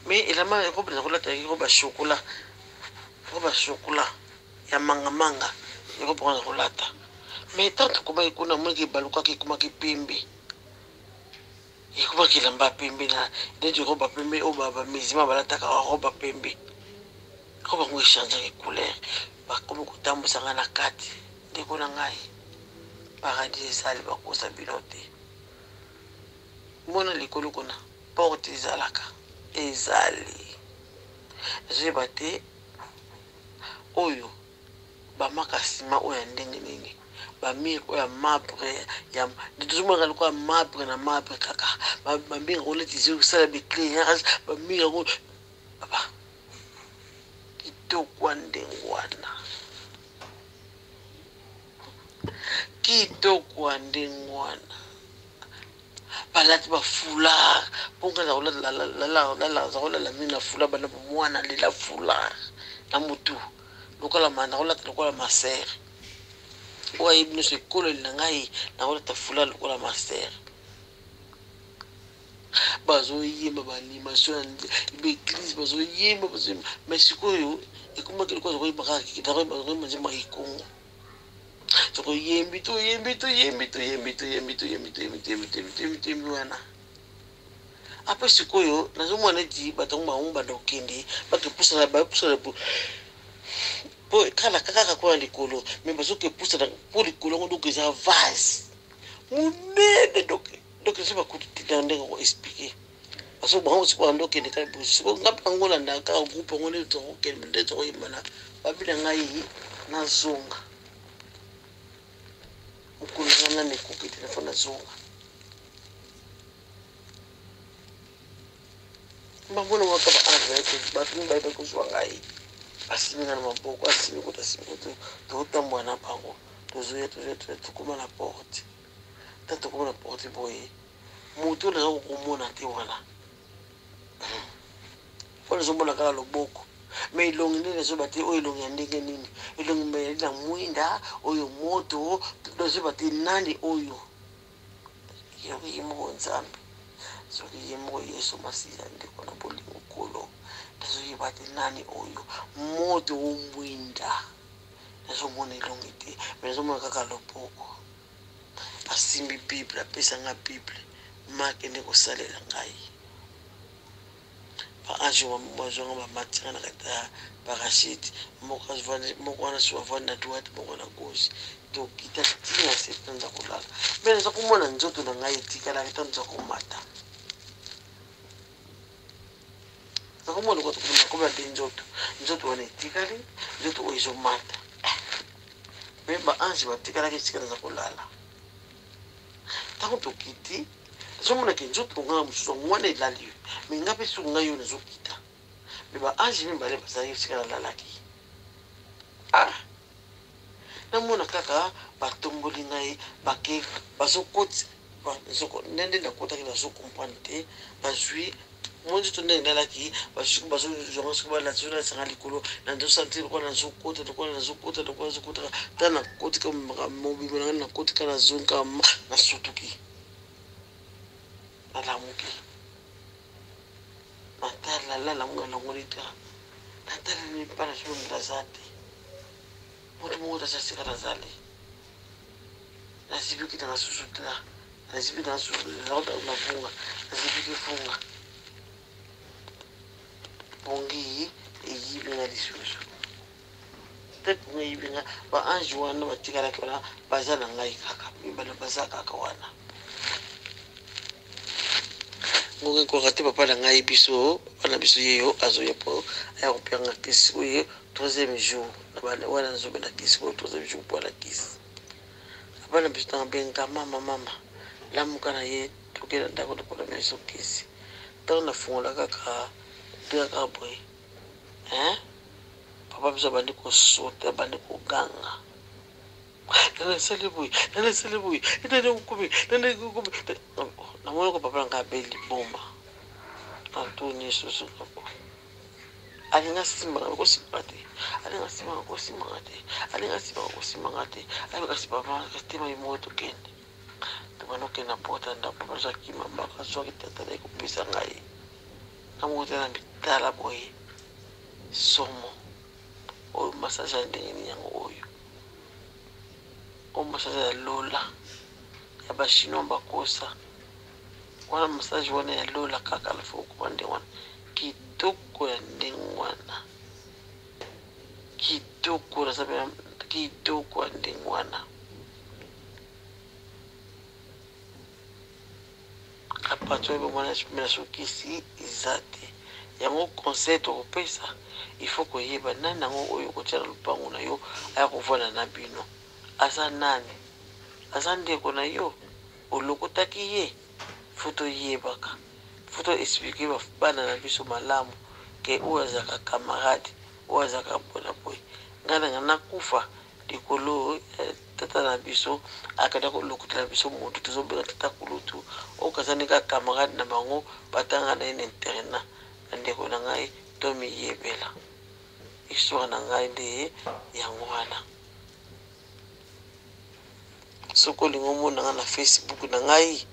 me elamba robe nakolataki, robe ya chocolat, robe ya chocolat ya mangamanga, robe wana nakolata. Me ntango tokomaki kuna, amonaki ebalukaki, ekomaki pembe, ekomaki elamba ya pembe, na neti robe ya pembe oyo bamizima balataka, robe ya pembe. Robe yango echangeaki couleur. Bakomi kotambwisa ngai na kati. Ndeko na ngai, paradis ezali, bakosa bino te. Mona likolo kuna, porte ezalaka, ezali, nazoyeba te oyo bamaka nsima oyo ya ndenge nini, bamire oyo ya marbre, ya tozomonaka lokola marbre na marbre kaka. Bamire yango neti ezosala baéclairage, bamire yango papa kitoko ya ndenge wana, kitoko ya ndenge wana. Balati bafoulard, mpo nga naza kolala mingi na foulard. Bana bomwana lela foulard na motu lokola nakolata lokola masere oyo ayebi nyonso ekoleli na ngai, nakolata foulard lokola masere. Bazoyemba baanimation ya baeglise, bazoyemba, bazoyemba. Mais sikoyo ekomaki lokola tokoyemba kaka tokoyemba nzembo ya kikongo. Tokoyembi, toyembi, toyembi, toyembi, toyembi, toyembi, toyembi, toyembi, toyembi, toyembi, toyembi wana. Apres sikoyo nazomona neti bato yango bango banda kokende, bakepusana, bapusana po kaka kaka kuna likolo, mais bazokepusana po likolo yango. Donc eza vase monene, donc eza bakutu te na ndenge ko expliquer. Bango sikoyo bando okende kaka boye. Sikoyo nga mpe yango olanda kaka groupe yango nde tokokende, nde tokoyembana. Babi na ngai nazonga mokolo na ngai nani ekoki te, nafo nazonga. Bamona waka baange, bato mibale baki kozwa ngai, basimbi ngai na maboko, asimbi koto, asimbi koto, tozotambola na bango, tozoya, tozoya, tozoya, tokóma na porte. Ta tokóma na porte boye, moto naza kokomona te wana mpo nazomona kaka loboko, mais elongi nde nazoba te. Oyo elongi ya ndenge nini? Elongi mayali na mwinda, oyo moto nazoba te nani oyo. Soki ye moko Nzambe, soki ye moko Yesu Masiya, ndeko na bolingo Nkolo, nazoyeba te nani oyo, moto o mwinda. Nazomona elongi te, mais nazomona kaka loboko asimbi Bible, apesa nga Bible, makende kosalela ngai. Baange bazwanga, bamatinga na kati ya parachute. Moko wana so avandi na droite, moko na gauche. Tokita ntina se ntanza kolala, mais naza komona nzoto na ngai etikalaki. Ntango naza komata, nakomona lokola nde nzoto wana etikali, nzoto oyo ezomata, mais baange batikalaki esika naza kolala. Ntango tokiti, nazomonaka nzoto ngai mosusu yango wana elali yo, mais ngai mpe soki ngai oyo nazokita, mais baange mibale bazalaki esika nalalaki. Ah, namona kaka batomboli ngai, bake, bazokoti ndenge nakotaki, nazocomprendre te. Bazwi mo nzoto ndenge elalaki, bazozwanga soki balatizolasanga likolo, nazosentir lokola nazokota, lokola nazokota, lokola nazokota. Ta nakotika mobimba na ngai, nakotika, nazongi, nasutuki, nalamuki, natala, nalamuki, nalongoli ta, natala mipa, nazomona aza te, moto moko tasa sika nazali. Nazibiki na susu ta, nazibiki na susu, na funga, nazibiki funga, pongi eyibi nga lisusu te, pongi eyibi nga. Baange wana batikalaki wana, baza na ngai kaka mibale, baza kaka wana. Ngonga ekoka te, papa na ngai biso, papa na biso yeyo azoya mpo aya kopianga kisi oyo troisième jour wana. Nazobela kisi oyo troisième jour mpo na kisi. Papa na biso ntango abenga: "Mama, mama, lamuka." Na ye tokenda ndako lokola biso kisi. Ntango nafungola kaka kaka boye, papa biso abandi kosauter, abandi koganga: "Nani asali boye? Nani asali boye? Nani okomi? Nani okomi?" Namoni ko papa na ngai abeli liboma. Natuni lisusu: alinga simbanga, kosimbanga te, alinga simbanga, kosimbanga te, alinga simbanga, kosimbanga te. Ayebaka papa tema ye moko. Tokende, tobanda okende na porte ya ndako. Papa azwaki mambaka, azwaki tata na ye kopesa ngai. Namoko te na mitala boye, somo oyo, massage ya ndenge nini yango oyo? Oyo massage ya lola ya bachinois bakosa wana, massage wana ya lola kaka lafo okoma ndenge wana, kitoko ya ndenge wana, kitoko, naza kitoko ya ndenge wana. Apart oyo bomona na sokisi eza te. Yango conseil tokopesa, il faut koyeba nani yango oyo kotia na lopango na yo, aya kovanda na bino, aza nani, aza ndeko na yo, olokotaki ye. Faut toyebaka, faut toexpliquer bana na biso malamu ke oyo azalaka camarade, oyo azalaka boye na boye. Ngai na ngai nakufa likolo. Tata na biso akenda kolokotela biso motu tozobenga tata kulutu oyo kazani kaka camarade na bango, batanga na ye na internat. Bandeko na ngai, tomiyebela. Histoire na ngai nde yango wana. Soki olingi omona ngai na Facebook na ngai.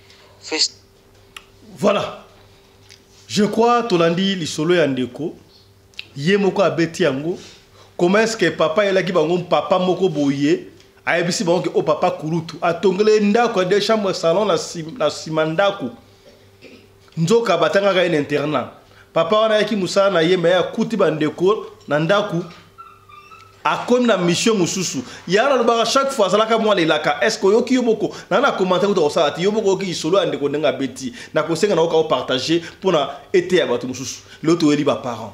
Voilà. Je crois tolandi lisolo ya ndeko ye moko abeti yango. Comment est-ce que papa ayelaki bango papa moko boye ayebisi bango ke o papa kulutu atongele ye ndako ya deux chambres salon na nsima ndako, nzoka batangaka ye na internat. Papa wana ayaki mosala na ye, me akuti bandeko na ndako, akomi na mission mosusu. Ya nalobaka chaque fois azalaka mwana elaka. Est ce que oyoki yo moko na commentaire kuta kosala te? Yo moko oyoki lisolo ya ndeko ndenge abeti. Nakosenga na oka opartage mpona ete ya bato mosusu. Lelo toyeli baparent,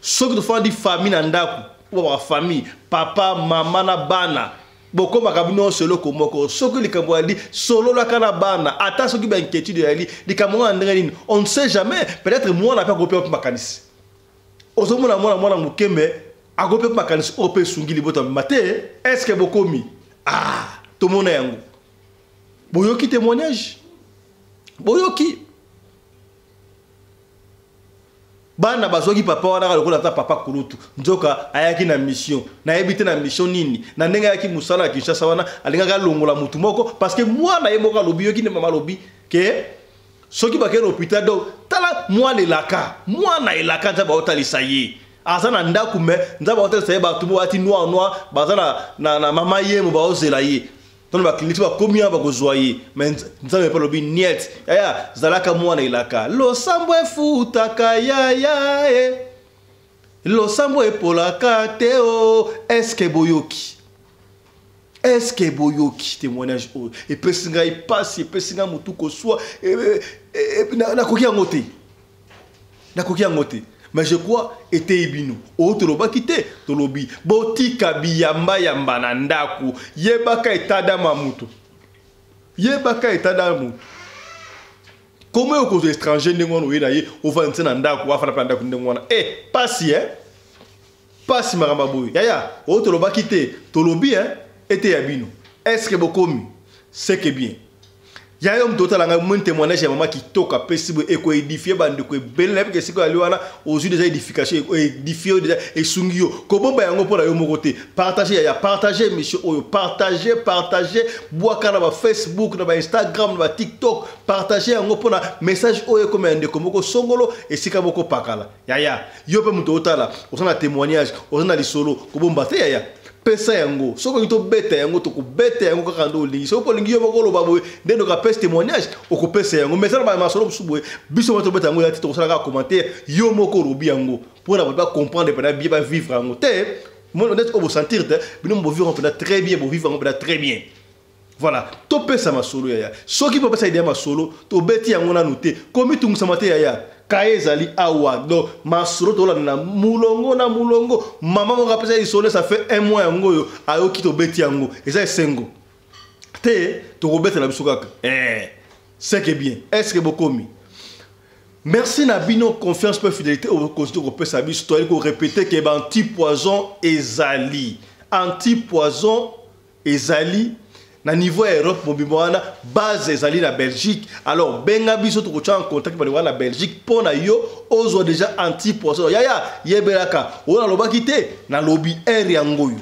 soki tofandi famille na ndako, oyo baka famille papa mama na bana, bokomaka bino nyonso eloko moko. Soki likambo yali, sololaka na bana, ata soki bainquiétude yali likambo wana ndenge nini, on ne sait jamais, peut-être mwana mpe akopi mpe makanisi. Ozomona mwana moke me akopi mpe makanisi oyo mpe esungi libota mema te. Est ce que bokomi? Ah, tomona yango. Boyoki témoignage, boyoki bana bazwaki papa wana kaka lokola ata papa kulutu, nzoka ayaki na mission. Nayebi te na mission nini, na ndenge ayaki mosala ya Kinshasa wana, alingaki alongola motu moko, parce que mwana ye moko alobi, yoki nde mama alobi ke soki bakei na hôpital. Donc tala mwana elaka, mwana elaka, Nzambe aotalisa ye aza na ndako, me Nzambe aotalisa ye bato bo bati noir noir, baza na mama yemo, baozela ye tona bakliniki bakomi awa, bakozwa ye. Me Nzambe mpe alobi niet. Yaya, zalaka mwana elaka. Losambo efutaka, yaya e losambo epolaka te o. Eske boyoki? Eske boyoki témoignage oyo? Epesi ngai pasi, epesi ngai motu koswa. Nakoki yango te, nakoki yango te. Mais je crois eteyi bino. Oyo tolobaki te, tolobi botika biyambayamba na ndako. Yebaka état d'âme ya motu, yebaka état d'âme motu. Koma oyo kozwa étranger ndenge wana, oye na ye, ovandi na ndako, afanda mpe na ndako ndenge wana, e pasi e pasi. Makambo boye, yaya, oyo tolobaki te, tolobi eteya bino. Est ce que bokomi? C'est que bien. Ya yo moto otala ngai, moni témoignage ya mama kitoko apesi boye, ekoédifie bandeko ebele. Nayebi ke sikoyo ali wana ozwi déjà édification, édifie yo déjà, esungi yo. Kobomba yango mpo na yo moko te. Partage, yaya, partage émission oyo, partage, partage, bwaka na bafacebook, na bainstagram, na batiktok. Partage yango mpona message oyo ekoma ya ndeko moko songolo esika moko pakala. Yaya, yo mpe moto otala, oza na témoignage, oza na lisolo, kobomba te, yaya, pesa yango. Soki olingi tobeta yango, tokobeta yango kaka nde olingi. Soki olingi yo moko oloba boye nde ndoka apesi témoignage, okopesa yango. Mais eza na masolo mosusu boye, biso moko tobeta yango ya te, tokosala kaka commentaire. Yo moko olobi yango mpona bato bacomprendre mpena bien, bavivre yango te. Neti oyo bosentir te, bino bovivre yango mpena très bien, bovivre yango mpena très bien. Voilà, topesa masolo, yaya. Soki mpo opesa idée masolo, tobeti yango nanu te. Komitungisama te, yaya, kaye ezali awa. Donc masolo tolanda na mulongo na mulongo. Mama moko apesa lisolo, ça fait un mois yango oyo ayoki, tobeti yango, eza esengo te. Tokobetela biso kaka c'est que bien. Est ce que bokomi? Merci na bino confiance mpe fidélité oyo continue kopesa biso. Toyali korépéter ke baanti-poison ezali, anti-poison ezali na niveau ya Europe mobimba wana, base ezali na Belgique. Alors benga biso, tokotia en contact bandeko wana na Belgique mpo na yo ozwa déjà anti-poison. Yaya, yebelaka oyo nalobaki te, nalobi aire yango oyo.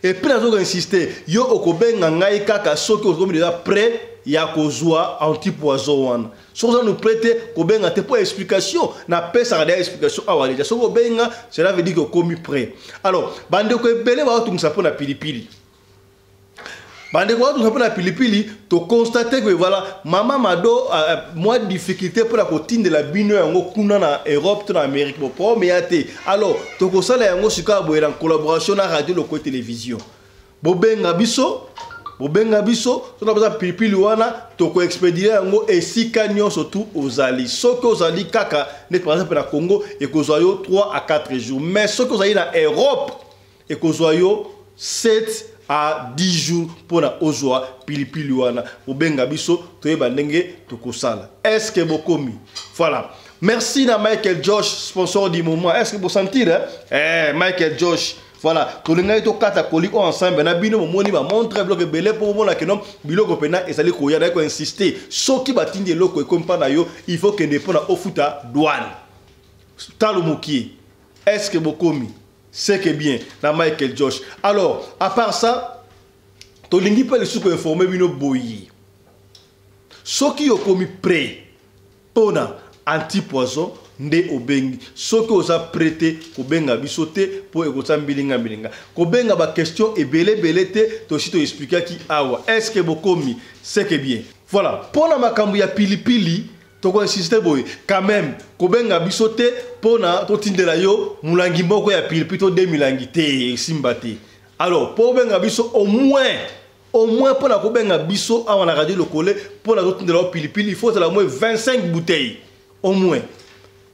Et puis nazoka insister, yo okobenga ngai kaka soki okomi déjà prêt ya kozwa antipoison wana. Soki oza nanu prêt te, kobenga te, mpo explication napesaka deya explication awa déjà. Soki obenga, cela veut dire que okomi prêt. Alors bandeko ebele baotungisa mpo na pilipili, bandeko baotungisa mpo na pilipili. Toconstate que voilà, mama Mado mwa difficulté mpona kotindela bino yango kuna na Europe to na Amérique. Bo problème ya te. Alors tokosala yango sikoyo boye na collaboration na Radio Loko Télévision. Bobenga biso, bobenga biso tona baza pilipili wana, tokoexpédier yango esika nyonso tu ozali. Soki ozali kaka neti par exemple na Congo, ekozwa yo 3 à 4 jours, mais soki ozali na Europe, ekozwa yo 7 à 10 jours mpona ozwa pilipili wana. Obenga biso, toyeba ndenge tokosala. Est ce que bokomi? Voilà, merci na Michael Josh, sponsor du moment. Est ce que bosentir, hein? Michael Josh, voilà, tolingaki tokata koli oyo ensemble na bino. Bomoni bamontre, biloko ebele mpo bomona keno biloko mpena ezali koya. Naye koinsiste, soki batindi eloko ekomi mpa na yo, il faut kende mpona ofuta douane talo mokie. Est ce que bokomi? C'est que bien na Michael Josh. Alors à part ça, tolingi mpe lisusu koinforme bino boye: soki okomi prêt mpona Anti-poison nde obengi. Soki oza prêt te kobenga biso te po ekotia mbilinga mbilinga. Kobenga ba question ebele ebele te, tosi to expliquaki awa. Est-ce que bokomi? C'est que bien. Voilà, pona makambo ya pilipili toko insister boye quand même kobenga biso te pona totindela yo mulangi moko ya pilipili to deux milangi te, esimba te. Alors po obenga biso au moins, au moins pona kobenga biso awa na Radio Lokole pona totindela yo pilipili, il faut ozala au moins 25 bouteilles, au moins.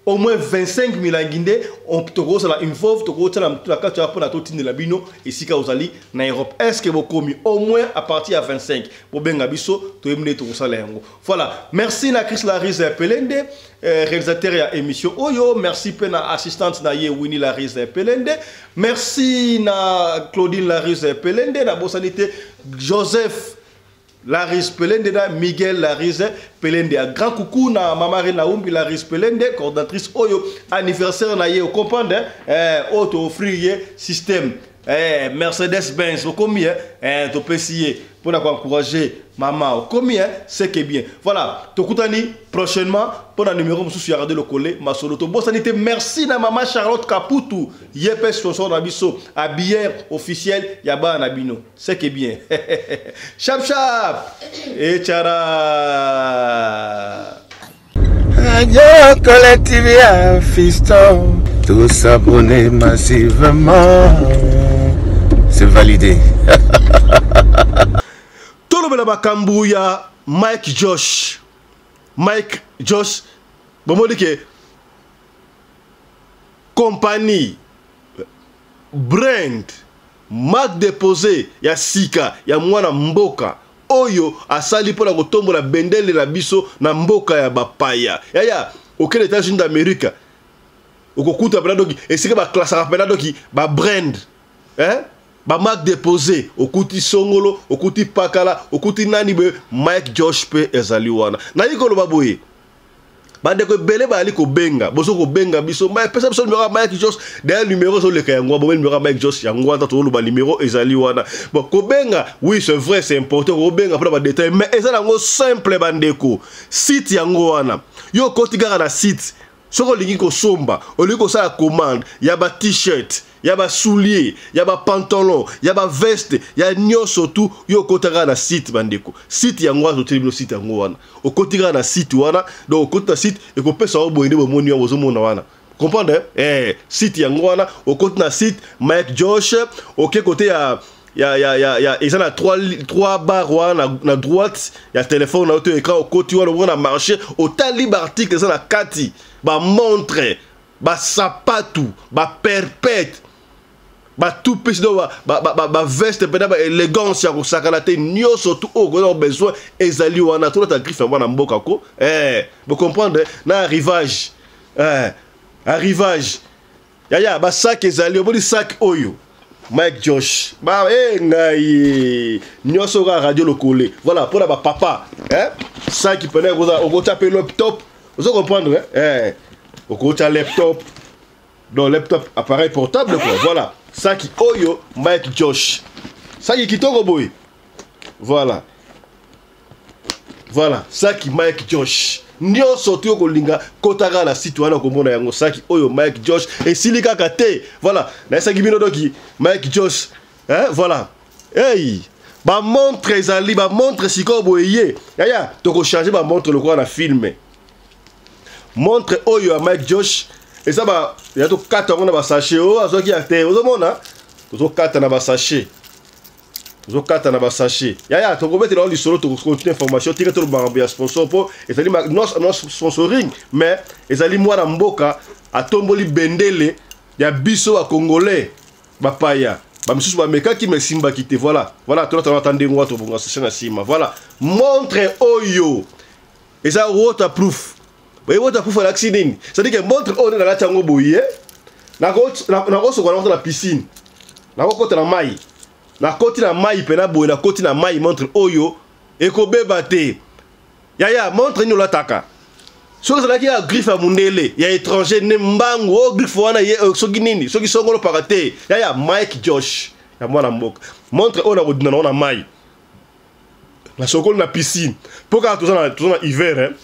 Au moins 25 milangi nde tokozala involve, tokozala na kati ya pona totindela bino esika ozali na Europe. Est-ce que bokomi au moins à partir ya 25 bobenga biso toyebi nde tokosala yango. Voilà, merci na Chris Larise Pelende, réalisateur ya émission oyo, merci pe na assistante na ye Winnie Larise Pelende, merci na Claudine Larise Pelende, na bosanité Joseph Larise Pelende na Miguel Larise Pelende. Un grand coucou na Mama Rina Umbi Larise Pelende, coordinatrice oyo anniversaire na ye, comprendre hein? Auto offrir ye système. Mercedes Benz okomi hein? To pesier pour na encourager maman okomi hein? C'est que bien. Voilà, tokutani prochainement pour na numéro mususu ya Radio Lokole masolo to bosanité. Merci na maman Charlotte Kaputu yepe sponsor na biso habilleur officiel ya bana na bino. C'est que bien. Chap chap et tchara. Radio Collective à Fiston. Tous abonnés massivement. C'est validé. Tolobela makambo ya Mike Josh. Mike Josh, bomoni ke compagnie brand marque déposée ya sika ya mwana mboka oyo asali mpona kotombola bendele na biso na mboka ya bapaya. Yaya, okende États-Unis d'Amérique, okokuta mpena doki esika baklasaka mpena doki ba brand, hein? Ba marque déposée, okuti songolo, okuti pakala, okuti nani boye, Mike Josh pe ezali wana. Nayi koloba boye, bandeko ebele bayali kobenga, bozo kobenga biso, mais pesa biso numéro ya Mike Josh, d'ailleurs numéro ezoleka yango, bomeli numéro ya Mike Josh yango wana, tozoloba numéro ezali wana. Bon, kobenga, oui, c'est vrai, c'est important, kobenga mpona ba détail, mais eza nango simple bandeko. Site yango wana, yo okoti kaka na site, soki olingi kosomba, olingi kosala commande ya ba t-shirt, ya ba soulier, ya ba pantalon, ya ba veste, ya nyonso tout, yo okota kaka na site bandeko. Site yango wana, toteli bino site yango wana. Okoti kaka na site wana, donc okoti na site, ekopesa yo boye nde bomoni yango, ozomona wana. Comprendre, hein? Site yango wana, okoti na site Mike Josh, oke côté ya, ya, ya, ya, ya, eza na trois barres wana na droite ya téléphone na yo to écran, okoti wana, omona marché, otali ba article eza na kati, ba montre, ba sapatu, ba perpète, ba tout pesi do, ba veste pena ba élégance ya kosakana te, nyonso tout oyo okoza besoin ezali wana. Tolata griffe ya mwana mboka ko. Bo comprendre, na arrivage. Arrivage. Yaya, ba sac ezali, oboli sac oyo. Mike Josh. Ba, ngai. Nyonso ka Radio Lokole. Voilà, pour ba papa, hein? Sac pena okoza, okota pe laptop. Vous comprendre, hein? Okota laptop. Donc laptop appareil portable quoi. Voilà. Sac oyo Mike Josh. Sac kitoko boy. Voilà. Voilà, sac Mike Josh. Nyonso tu kolinga kotaka na site wana komona yango sac oyo Mike Josh esili kaka te. Voilà, na saki bino doki Mike Josh. Hein, voilà. Hey, ba montre ezali, ba montre sikoyo boye. Yaya, toko changer ba montre lokola na film. Montre oyo ya Mike Josh eza ba ya to kata yango na ba sachet oyo azwaki ya te. Ozomona? Tozo kata na ba sachet. Tozo kata na ba sachet. Yaya, tokobetela yango lisolo, toko continuer information, tika toloba makambo ya sponsor po ezali ma, non, non sponsoring, mais ezali mwana mboka atomboli bendele ya biso ba Congolais, ba paya. Ba misusu ba mekaki mais simbaki te. Voilà. Voilà, tolata ata ndenge wana tobonga sachet na nsima. Voilà. Montre oyo eza waterproof. Boye waterproof alakisi nini? C'est-à-dire que montre oyo nde nalati yango boye, nakosokola yango na piscine. Nakokota na mai. Nakoti na mai pena boye, nakoti na mai montre oyo ekobeba te. Yaya, montre nini olataka? Soki ezalaki ya griffe ya mundele, ya étranger, ne mbangu, oyo griffe wana ye soki nini, soki songolo paka te. Yaya, Mike Josh ya mwana mboka. Montre oyo nakodina nango na mai. Nasokoli na piscine. Po kaka toza na hiver, hein.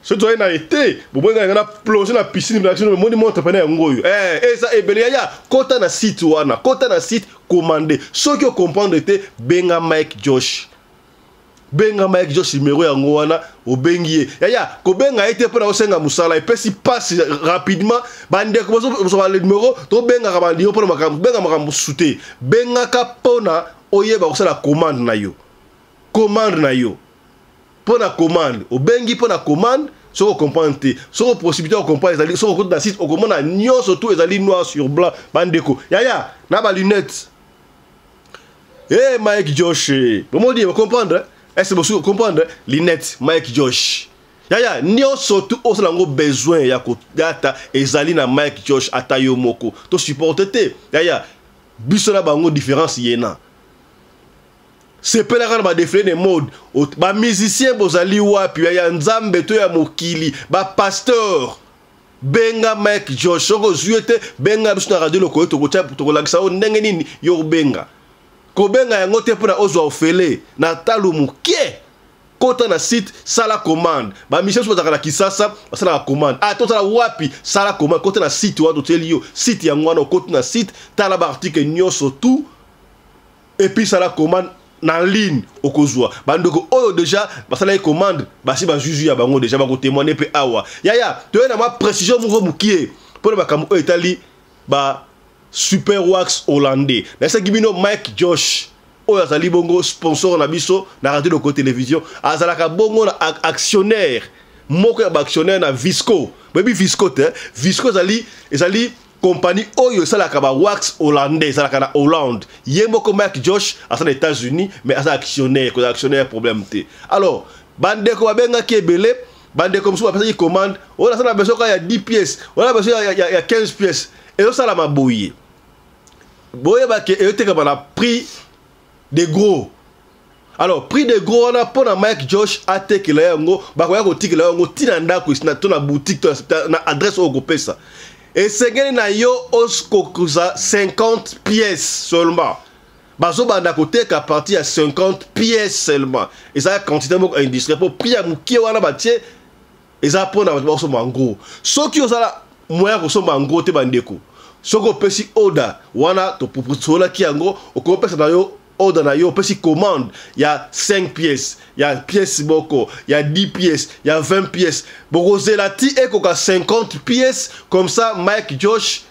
Soki tozali na ete, bomoni nga na plonge na piscine na biso, bomoni montre pene yango oyo. Eh, eza ebele yaya, kota na site wana, kota na site commande. Soki o comprendre te, benga Mike Josh. Benga Mike Josh numéro yango wana, obengi ye. Yaya, kobenga ye te mpo na osenga mosala, epesi passe rapidement. Bandeko bozo ba numéro, tobengaka ba numéro mpo na makambo, benga makambo mosusu te. Bengaka mpo na oyeba kosala commande na yo. Commande na yo. Mpo na commande, obengi mpo na commande, soki ocomprendre te, soki possibilité ya comprendre ezali, soki okoti na site okomona nyonso tout ezali noir sur blanc. Bandeko, yaya, na ba lunettes. Hey Mike Josh, bomoni bo comprendre? Est-ce que bosu comprendre lunette Mike Josh? Yaya, nyonso tout osala yango besoin ya kodata ezali na Mike Josh ata yo moko. To supporter te. Yaya, biso na bango différence yena. Sepelaka na ba défilé de mode. Ba musiciens bozali wapi ya Nzambe to ya mokili, ba pasteur. Benga Mike Josh, soki ozwi ye te, benga biso na radio lokoyo, tokotia, tokolakisa yo ndenge nini yo obenga. Kobenga yango te mpona ozwa ofele na talo moke. Kota na site, sala commande. Ba musiciens mosusu bazalaka na Kisasa, basalaka commande. Ah, tozala wapi? Sala commande, kota na site wana totieli yo. Site yango wana okoti na site, tala ba article nyonso tout. Et puis sala commande na ligne okozwa. Bandeko oyo déjà basalaki commande, basi ba juju ya bango déjà bako témoigner pe awa. Yaya, toye na mwa précision moko mokie mpona makambo oyo etali ba Super Wax hollandais. Nayesaki bino Mike Josh oyo azali bongo sponsor na biso na radio loko télévision, azalaka bongo na actionnaire moko ya ba actionnaire na Visco. Boyebi Visco te? Visco ezali compagnie oyo esalaka ba wax hollandais, ezalaka na Hollande. Ye moko Mike Josh aza na États-Unis, mais aza actionnaire, kozala actionnaire problème te. Alors, bandeko babengaki ebele, bandeko mosusu bapesaki commande, oyo naza na besoin kaka ya 10 pièces, oyo na besoin ya 15 pièces. Ezosalama boye. Boyebake eyotekama na prix de gros. Alors, prix de gros wana mpo na Mike Josh atekela yango, bakoya kotikela yango ti na ndako, to na boutique, to na adresse oyo okopesa. Esengeli na yo okokuza 50 pièces seulement. Bazobanda koteka à partir ya 50 pièces seulement. Eza quantité moko industrielle po prix ya mokie wana batie eza mpona bato bakosomba en gros. Soki ozala moyen ya kosomba en gros te bandeko, soki opesi order wana tosolaki yango, okopesa na yo order na yo, opesi commande ya 5 pièces, ya pièce moko, ya 10 pièces, ya 20 pièces, bokozela ti ekoka 50 pièces, comme ça Mike Josh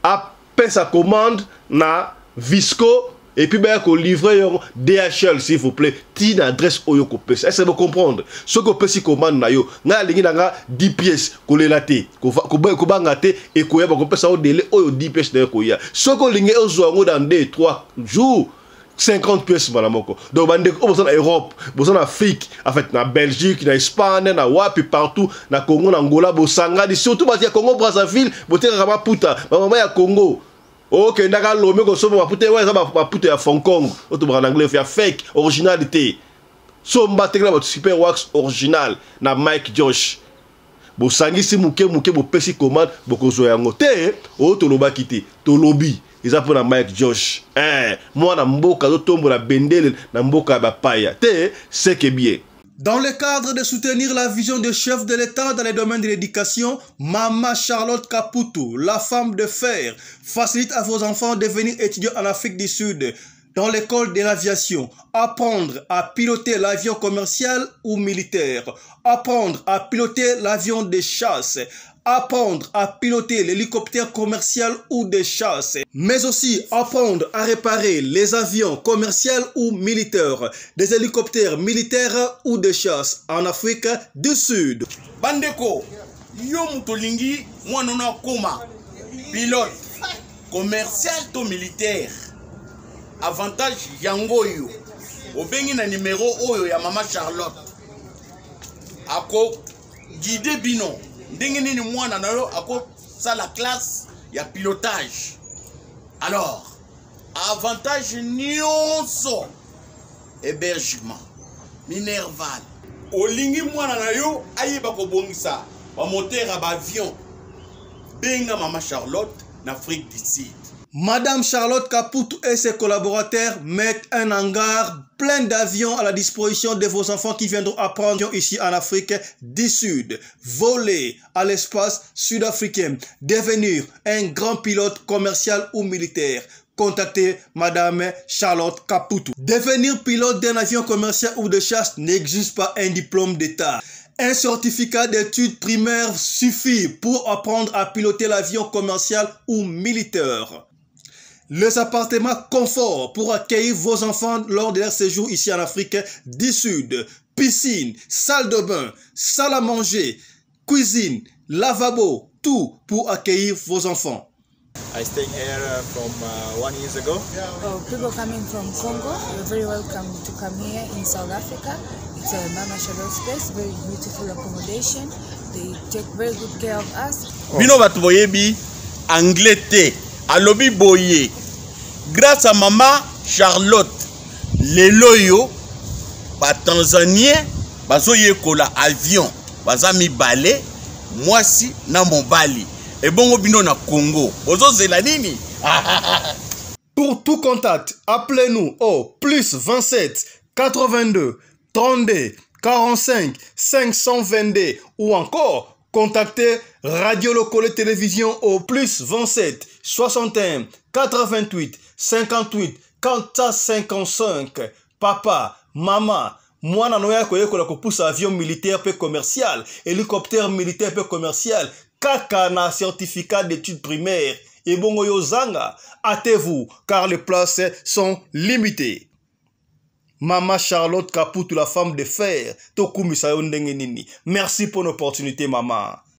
apesa commande na Visco et puis baya ko livrer yo DHL s'il vous plaît, ti na adresse oyo kopesa. Est-ce que vous comprenez? Soki opesi commande na yo, nga alingi na nga 10 pièces, kolela te, kobanga te, ekoya bakopesa yo délai oyo 10 pièces na yo koya. Soki olingi ozwa yango dans 2 3 jours, 50 pièces mbala moko. Donc bandeko oyo boza na Europe, boza na Afrique, en fait na Belgique, na Espagne, na wapi partout, na Congo, na Angola, bosangani, surtout bato ya Congo Brazzaville, botekaka maputa, ba mama ya Congo. Okendaka Lomé kosomba maputa, oyo eza maputa ya Hong Kong, oyo tobaka na anglais ya fake, originalité. Somba tekela bato Super Wax original na Mike Josh. Bosangisi moke moke, bopesi commande, bokozwa yango te. Oyo tolobaki te, tolobi eza mpona Mike Josh. Mwana mboka azotombola bendele na mboka ya bapaya te, c'est que bien. Dans le cadre de soutenir la vision du chef de l'État dans les domaines de l'éducation, Mama Charlotte Kaputu, la femme de fer, facilite à vos enfants de venir étudier en Afrique du Sud, dans l'école de l'aviation, apprendre à piloter l'avion commercial ou militaire, apprendre à piloter l'avion de chasse, apprendre à piloter l'hélicoptère commercial ou de chasse, mais aussi apprendre à réparer les avions commerciaux ou militaires, des hélicoptères militaires ou de chasse en Afrique du Sud. Bandeko, yo moto olingi mwana no akoma pilote commercial to militaire, avantage yango oyo obengi na numéro oyo ya Mama Charlotte, ako guide bino ndenge nini mwana na yo akosala classe ya pilotage. Alors avantage nyonso, hébergement, minerval, olingi mwana na yo ayeba kobongisa ba moteur ya ba avion, benga Mama Charlotte na Afrique du Sud. Madame Charlotte Caputo et ses collaborateurs mettent un hangar plein d'avions à la disposition de vos enfants qui viendront apprendre ici en Afrique du Sud, voler à l'espace sud-africain, devenir un grand pilote commercial ou militaire. Contactez Madame Charlotte Caputo. Devenir pilote d'un avion commercial ou de chasse n'exige pas un diplôme d'État. Un certificat d'études primaires suffit pour apprendre à piloter l'avion commercial ou militaire. Les appartements confort pour accueillir vos enfants lors de leur séjour ici en Afrique du Sud. Piscine, salle de bain, salle à manger, cuisine, lavabo, tout pour accueillir vos enfants. I stay here from one years ago. Oh, people coming from Congo, you're very welcome to come here in South Africa. It's a Mama Charlotte's place, very beautiful accommodation. They take very good care of us. Bino bato boyebi anglais te alobi boye grâce à mama Charlotte lelo oyo ba tanzanien bazoyekola avion baza mibale mwasi na mobali ebongo bino na Congo bozozela nini? Pour tout contact, appelez-nous au plus 27 82 32 45 522 ou encore contactez Radio Locole Télévision au plus 27 61 88 58 455. Papa, maman, mwana no ya koyekola kopusa avion militaire pe commercial, hélicoptère militaire pe commercial, kaka na certificat d'études primaires. Ebongo yo zanga, hâtez-vous car les places sont limitées. Mama Charlotte Kaputu, la femme de fer, tokumisa yo ndenge nini. Merci pour l'opportunité, maman.